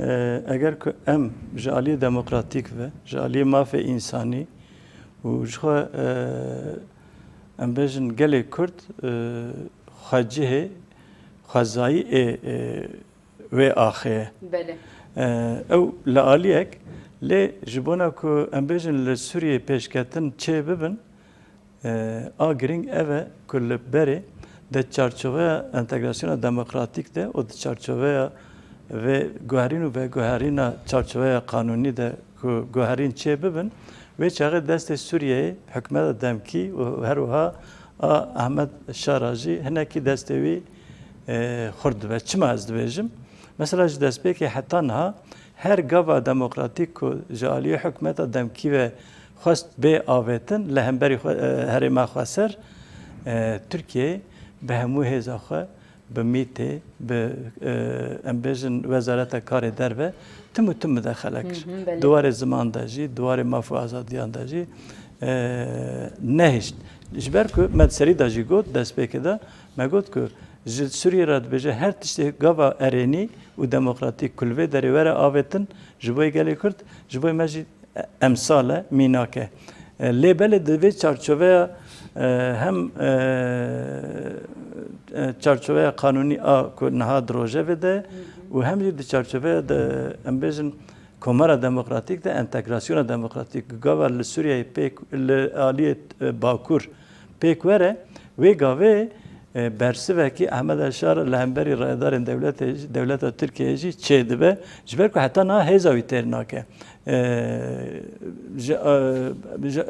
e, eger ku em ji aliyê demokratîk ve, ji aliyê mafê însanî û ji xwe, e, em bêjin gelê Kurd, e, xwecihê, xwezayî ê, e, wê axê ye. Belê. E, ew li aliyek, lê ji bona ku em bêjin li Sûriyeyê pêşketin çê bibin, E, a girîng ev e ku li berê di çarçoveya entegrasyona demokratîk de û di çarçoveya vê guherîn û veguherîna çarçoveya qanûnî de ku guherîn çê bibin, wê çaxê destê Sûriyeyê, hikûmeta demkî û her wiha a Ehmed Şara jî hinekî destê wî, e, xurt dibe. Çima ez dibêjim? Mesela ji destpêkê heta niha her gava demokratîk ku ji aliyê hikûmeta demkî ve xwest bê avêtin li hemberî xwe, e, herêma xweser, e, Tirkiyeyê bi hemû hêza xwe, bi mîtê, bi, e, em bêjin Wezareta Karê Derve, tim û tim midexele kir. Hı hı, belê. Di warê ziman de jî, di warê maf û azadiyan de jî, e, nehişt. Ji ber ku me di serî de jî got, destpêkê de me got ku ji Sûriyê re dibêje her tiştê gava erênî û demokratîk ku li vê derê were avêtin ji bo yê gelê Kurd, ji bo yê me jî emsal e, mînak e. E, lê belê di vê çarçoveya, e, hem, e, e, çarçoveya qanûnî a ku niha di rojevê de û hem jî di çarçoveya de, em bêjin, Komara Demokratîk de entegrasyona demokratîk gava li Sûriyeyê pêk, li aliyê, e, Bakur pêk were, wê gavê, e, bersivekî Ehmed El Şar li hemberî rayedarên dewletê, dewleta Tirkiyeyê jî çêdibe, ji ber ku heta niha hêza wî têr nake. E, ji, e, ji,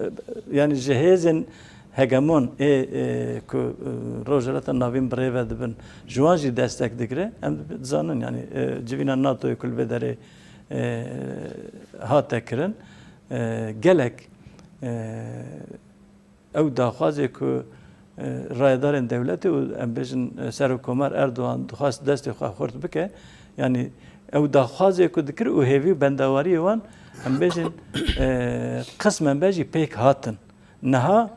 yani ji hêzên hegemon ê, e, ku, e, Rojhilata Navîn bi rê ve dibin, ji wan jî destek digire. Em dizanin, yani, e, civîna NATOyê ku li vê derê, e, hate kirin, e, gelek, e, ew daxwazê ku, e, rayedarên dewletê û em bêjin, e, Serokkomar Erdogan dixwest destê xwe xurt bike, yanî ew daxwazê ku dikir û hêvî û bendawariyê wan, em bêjin, e, qismen be jî pêk hatin. Niha,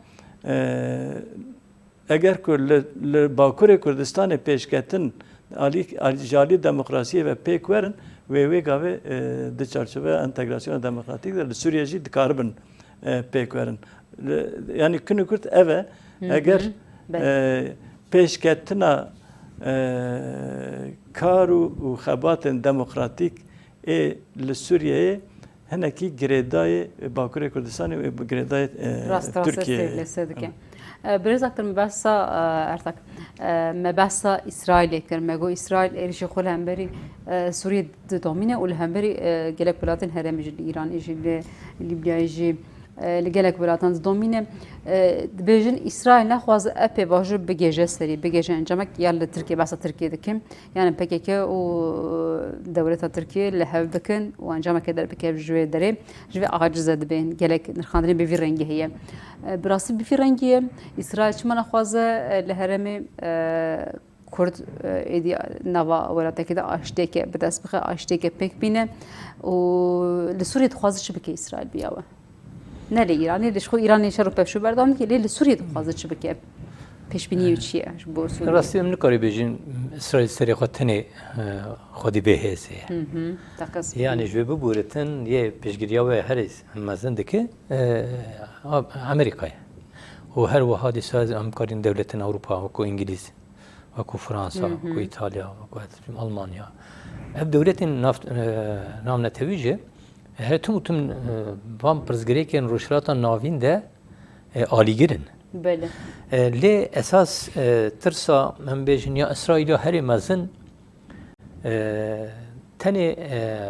e, eger ku li, li Bakurê Kurdistanê pêşketin alî, alî, ji alî demokrasiyê ve pêk werin, wê wê gavê, e, di çarçoveya entegrasyona demokratîk de li Sûriye jî dikaribin, e, pêk werin. Li, yanî kin û kurt ev e, Hı hı. eger, Belê. e, pêşketina, e, kar û, û xebatên demokratîk ê li Sûriyeyê Hinekî girêdayê Bakurê Kurdistanê û girêdayê, e, Rast rast Tirkiyeyê. Lêse dike. E, Birêz Aktar, me behsa, e, Ertak, e, me behsa Îsraîlê kir. Me got Îsraîl êrişê xwe li hemberî, e, Sûriyê didomîne û li hemberî, e, gelek welatên herêmê jî, li Îranê jî, li Lîbyayê jî, e, li gelek welatan didomîne. E, dibêjin Îsraîl naxwaze epê bajûr bigêje serî, bigêje encamek ya li Tirkiye, behsa Tirkiye dikim. Yani P K K û dewleta Tirkiye li hev bikin û encameke derbikeve ji vê derê, ji vê acize dibên. Gelek nirxandinê bi vî rengî heye. E, bi rastî bi vî rengî ye. Îsraîl çima naxwaze, e, li herêmê, e, Kurd, e, êdî nava welatekê de aştiyeke bi dest bixe, aştiyeke pêk bîne û li Sûriyê dixwaze çi bike Îsraîl bi ya we? Ne li Îranê, li ji xwe Îranê şer û pevçûn berdewam dike, lê li Sûriyê dixwaze çi bike? Pêşbîniyê wî çi ye ji bo Sûriyê? Rastî em nikarî bêjin Îsraîl serê xwe tenê, e, xwedî bê hêzê ye. Teqez. Yani ji wê bibûritin yê piştgiriya wê herî mezin dike, e, Amerîka ye. Û her wiha dîsa em karîn dewletên Ewropa wekû Îngilîz, wekû Fransa, wekû Îtalya, wekû Almanya. Ev dewletên nav-, e, navnetewî jî her tim û tim, e, van pirsgirêkên Rojhilata Navîn de, e, alîgir in. Belê. E, lê esas, e, tirsa, em bêjin, ya Îsraîl ya herî mezin, e, tenê, e,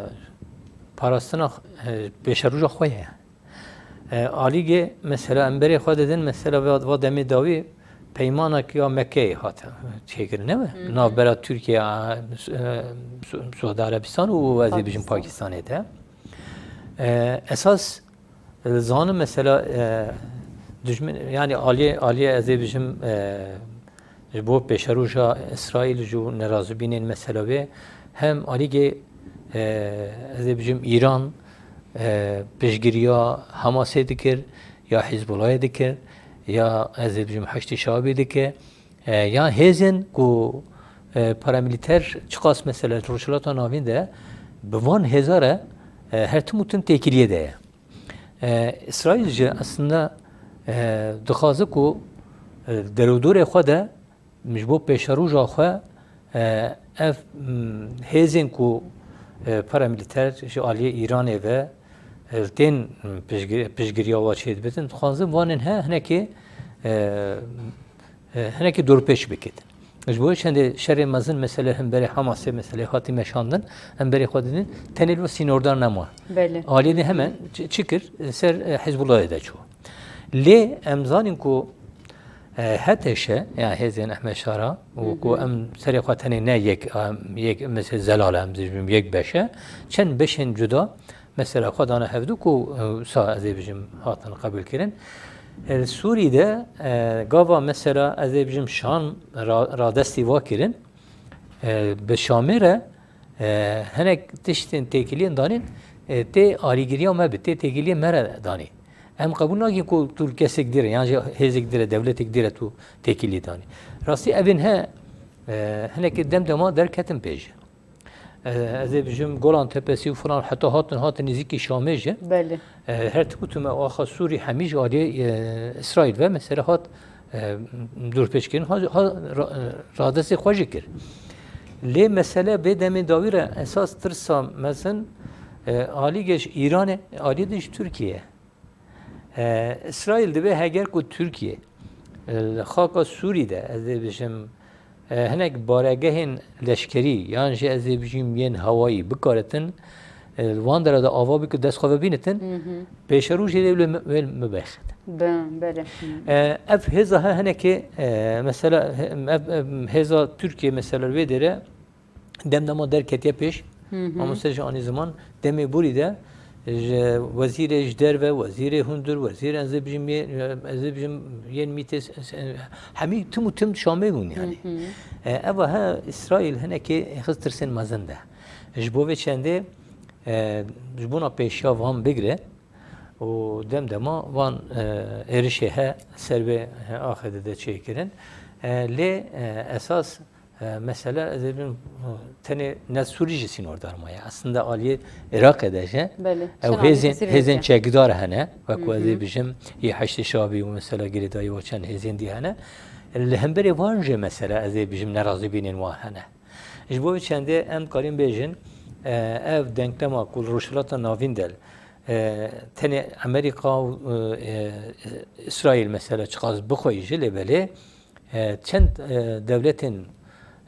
parastina, e, pêşeroja xwe ye. E, alîgê, mesela, em berê xwe didin, mesela, va, va demê dawî peymanek ya Mekkeyê hate çêkirin, ne mi? Navbera Tirkiye, e, Su-, Suudi Arabistan û ez ê bijim Pakistanê de. E, esas, e, zanim mesela, e, dijmin, yani aliyê, aliyê ez ê bijim, e, ji bo pêşeroja Îsraîl ji nerazîbînên mesela wê hem alîgê, e, ez ê bijim Îran, e, piştgiriya Hamasê dikir, ya Hizbullahê dikir, ya ez ê bijim Heşdî Şabî dike, e, ya hêzên ku, e, paramîlîter çiqas mesela Rojhilata Navîn de bi van hêza re, e, her tim û tim têkiliyê de ye. E, Îsraîl jî aslında, e, dixwaze ku, e, derûdorê xwe de ji bo pêşeroja xwe, e, ev, m, hêzên ku, e, paramîlîter ji aliyê Îranê ve, e, tên, m, piştgir-, piştgiriya wa çêdibitin, dixwazin vanên he hinekê, e, e, hinekî dorpêç bikin. Ji bo çendê şerê mezin mesele hemberê Hamasê mesele hatî meşandin, hemberê xwe didin, tenê lo sînordar nema. Belê. Aliyê de hemen çi, çi kir? Ser, e, Hizbullahê de çû. Lê em zanîn ku, e, H T Ş, ya hêzên Ehmed Şara, û ku em serê xwe tenê ne yek, em, yek, mesela Zelal em dibêjin yek beş e, çend beşên cuda, mesela xwe dane hevdu ku, e, wisa ez ê bijim hatin qebûl kirin. E, li Sûrî de, e, gava mesela ez ê bijim Şam ra-, radestî va kirin, e, bi Şamê re, e, hinek tiştên têkiliyên danîn, e, tê alîgiriya me bi, tê têkiliyên me re danî. Em qebûl nakin ku tu li kesek dî re, yan jî hêzek dî re, dewletek dî re tu têkilî danî. Rastî evên he, e, hinekî dem dema derketin pêş. E, ez ê bijim Golan Tepesî û filan heta hatin, hatin nêzîkî Şamê jî. Belê. E, her tişt ku me axa Sûrî hemî ji aliyê, e, Îsraîl ve mesela hat, e, dorpêçkirin, ha, ha, ra-, e, radestê xwe jî kir. Lê mesele vê demê dawî re esas tirsa mezin, e, alî ge ji Îranê, alî de ji Tirkiye. E, Îsraîl divê heger ku Tirkiye, e, li xaka Sûrî de, ez ê bijim, e, hinek baregehên leşkerî yan jî ez ê bijîm yên hewayî bikaritin, e, li van dera de ava bike dest xwe vebînitin, pêşerojê dê wê mi-, wê mibexit. Be, belê. E, ev hêza he hinekê, e, mesela, he-, ev, ev hêza Tirkiye mesela li vê dêre dem dema derketiye pêş. Mamoste jî anî ziman, demê borî de ji wezîrê ji derve, wezîrê hundir, wezîrê ez ê bijim yê, ez ê bijim yên mîtê, hemî tim û tim Şamê bûn yani. E, eva he Îsraîl hinekê xist tirsên mezin de. Ji bo vê çendê, e, ji bona pêşiya van bigire û dem dema van, e, êrişê he ser vê, e, axê de, de çêkirin. E, lê, e, esas, e, mesele, ez ê bim, tenê ne Sûrî jî sînordar maye. Aslında aliyê Iraqê de jî Belê. ew Çend hêzên, alî hêzên Sirî çekdar hene. Wek ku ez ê bijim, yê Heşdê Şabî û mesela girêdayî wa çend hêzên dî hene. Li hemberê van jî mesela ez ê bijim nerazîbînên wan hene. Ji bo vê çendê em dikarîn bêjin, e, ev denklema ku li Rojhilata Navîn de, E, tenê Amerîka û, e, e, Îsraîl mesela çiqas bixweyî jî, lê belê, e, çend, e, dewletên,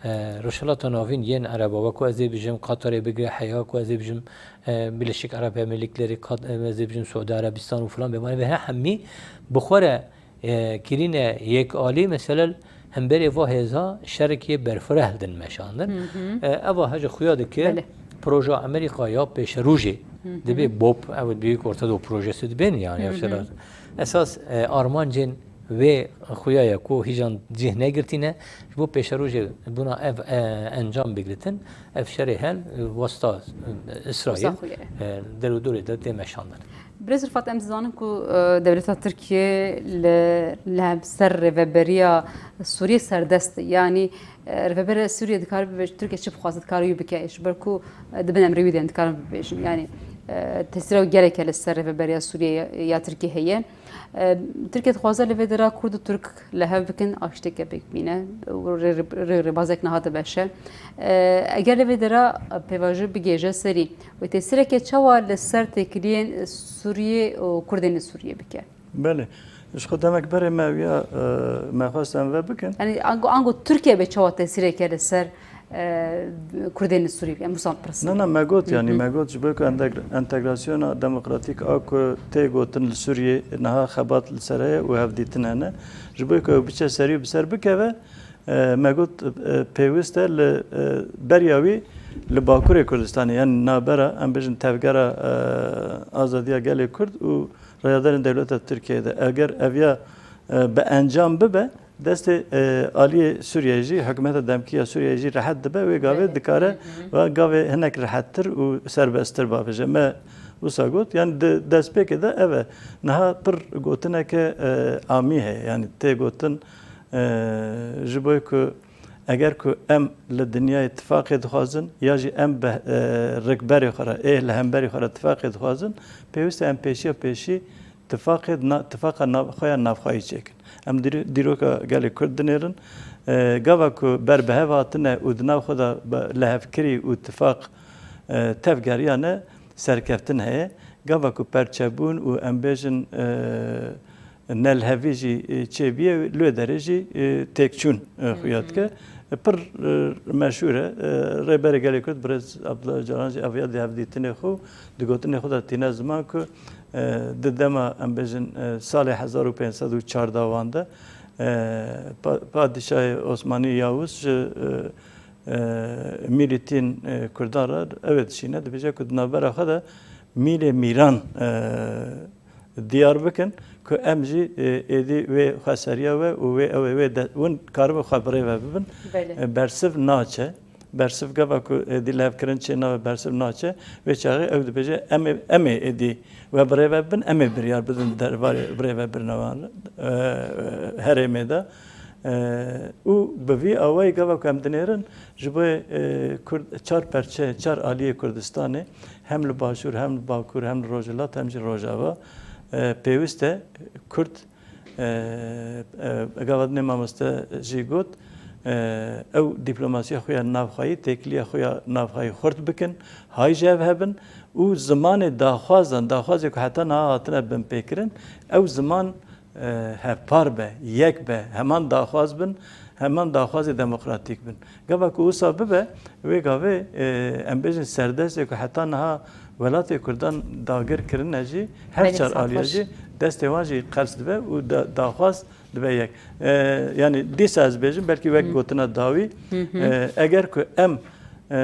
e, Rojhilata Navîn yên Ereba, wekû ez ê bijim Qatarê bigire heya, ku ez ê bijim, e, Birleşik Arap Emirlikleri, Kat-, e, ez ê bijim Suudi Arabistan û filan bêmane ve he hemî bi xwe re e, kirîne yekalî, mesela hemberê va hêza şerekê berfireh din meşandin. Hı hı. E, eva hece xuya dike Belê. proja Amerîka ya pêşerojê Hı hı. dibê BOP, ew Büyük Orta Doğu Projesi dibên yani Hı hı. mesela esas, e, armancên vê xuya ye ku hîjan cih negirtîne, ji bo pêşerojê bûna ev, e, encam bigritin, ev şerê hel, e, wasta, e, Îsraîl, Wasta xuya ye. e, derûdorê de tê meşandin. Birêz Rifat, em dizanin ku, e, dewleta Tirkiye li, li ser rêveberiya Sûriyê serdest e. Yanî, e, rêveberiya Sûriyê dikare bibe, Tirkiye çi bixwaze dikare wî bike. Ji ber ku, e, di bin emrê wî de dikarin bibêjin. Yanî, e, tesîra wî gelek e li ser rêveberiya Sûriyê ya, ya Tirkiye heye. E, Tirkiye dixwaze li vê dera Kurd û Tirk li hev bikin, aştiyeke pêk bîne û rê, rê, rê, rêbazek niha dimeşe. E, eger li vê dera pêvajoyê bigihêje serî, wê tesîreke çawa li ser têkiliyên Sûriyê û Kurdên li Sûriyê bike? Belê. Ji xwe demek berê me wiya, e, me xwest em ve bikin. Yanî ango, ango Tirkiye bê çawa tesîreke li ser, e, Kurdên li Sûriyê bike? Em wisa pirsin. Na, na, me got, yanî Hı hı. me got ji bo ku enteg-, entegrasyona demokratîk a ku tê gotin li Sûriyê niha xebat li ser heye û hevdîtin hene. Ji bo ku ew biçe serî û bi ser bikeve, e, me got, e, pêwîst e li, e, beriya wî li Bakurê Kurdistanê, yanî navbera, em bêjin tevgera, e, azadiya gelê Kurd û rayadarên dewleta Tirkiyeyê de. Eger ev ya, e, bi encam bibe, destê, e, aliyê Sûriyeyê jî, hikûmeta demkî ya Sûriyeyê jî rehet dibe, wê gavê Belê. dikare Hı hı. ve gavê hinek rehettir û serbesttir bavêje. Me wisa got, yanî di destpêkê de ev e. Niha pir gotineke, e, amî heye, yanî tê gotin, e, ji bo ku eger ku em li dinyayê tifaqê dixwazin, ya jî em bi, e, rikberê xwe re, ê li hemberî xwe re tifaqê dixwazin, pêwîst e em pêşiya pêşî tifaqê na-, tifaqa nav-, xwe ya navxweyî çêkin. Em dîr-, dîroka gelê Kurd dinêrin. E, gava ku ber bi hev hatine û di nav xwe de bi lihevkirî û tifaq, e, tevgeriyane, serkeftin heye. Gava ku perçebûn û em bêjin, e, nelhevî jî, e, çêbûye, li wê derê jî, e, têkçûn, e, Hı xuya hı. dike. E, pir, e, meşhûr e. E, Rêberê Gelê Kurd Birêz Abdullah Ocalan jî ev ya di hevdîtinê xwe, di gotinê xwe de tîne ziman ku, e, di dema, em bêjin, e, salê hezar û pênc sed û çardeh wan de, e, pa-, padîşahê Osmanî Yavuz ji, e, e, mîlîtîn, e, Kurdan re ew ê dişîne, dibêje ku di navbera xwe de mîlê mîran, e, diyar bikin ku em jî, e, êdî wê xweseriya we û wê ew ê wê de, hûn karibin xwe bi rê ve bibin. Belê. E, bersiv naçe. Bersiv gava ku êdî lihevkirin çê nabe, bersiv naçe. Wê çaxê ew dibêje, em ê, em ê êdî we bi rê ve bibin, em ê biryar bidin derbarê bi rê ve birina wan, e, herêmê de. E, û bi vî awayî gava ku em dinêrin, ji bo, e, Kurd, çar perçe, çar aliyê Kurdistanê, hem li Başûr, hem li Bakur, hem li Rojhilat, hem jî Rojava, e, pêwîst e Kurd, e, e, gava dinê mamoste jî got, e, ew dîplomasiya xwe ya navxweyî, têkiliya xwe ya navxweyî xurt bikin, hay ji hev hebin û zimanê daxwazan, daxwazê ku heta niha hatine binpêkirin, ew ziman, e, hevpar be, yek be, heman daxwaz bin, heman daxwazê demokratîk bin. Gava ku wisa bibe, wê gavê, e, em bêjin serdestê ku heta niha welatê Kurdan dagir kirine jî, her Belê, çar sax aliya baş. jî destê wan jî qels dibe û da-, daxwaz dibe yek. E, yanî dîsa ez bêjim, belkî wek Hı. gotina dawî, Hı hı. e, eger ku em, e,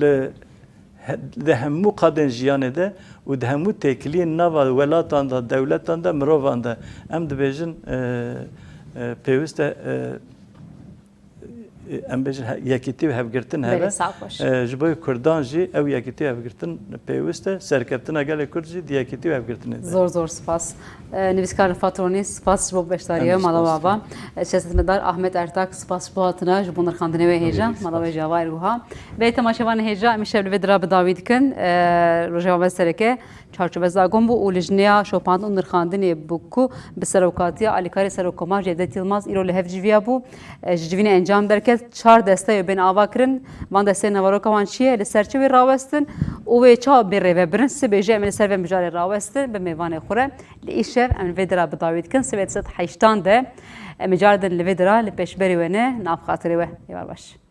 li he-, di hemû qadên jiyanê de û di hemû têkiliyên nava welatan de, dewletan de, mirovan de, em dibêjin, e, e, pêwîst e, e, em bêjin he-, yekîtî û hevgirtin hebe. Belê, sax baş. E, ji bo Kurdan jî ew yekîtî û hevgirtin pêwîst e. Serkeftina gelê Kurd jî di yekîtî û hevgirtinê de. Zor zor spas. E, nivîskar Rifat Ronî, spas ji bo beşdariya Em jî mala spas ava. dikin. E, siyasetmedar Ahmet Ertak, spas ji bo hatina, ji bo nirxandinê wê Em hêja, jî mala spas wê dikin. ji ava êrguha. Belê temaşevanê hêja, em îşev li vê dira bi dawî dikin. E, rojeva me sereke çarçovezagon bû û lijneya şopandin û nirxandinê bû ku bi serokatiya alîkarê Serokkomar Cevdet Yilmaz îro li hev civiyabû, e, ji civînê encam derket. çar desteyo bên ava kirin. Van desteyên naveroka wan çi ye? Li ser çi wê rawestin û wê çawa bên rêvebirin? Sibê jî em ê li ser vê mijarê rawestin bi mêvanê xwe re. Li îşev em li vê dira bi dawî dikin. Sibê di sed heştan de em ê caredin li vê dira li pêşberî we ne nav xatirê we. Êvar baş.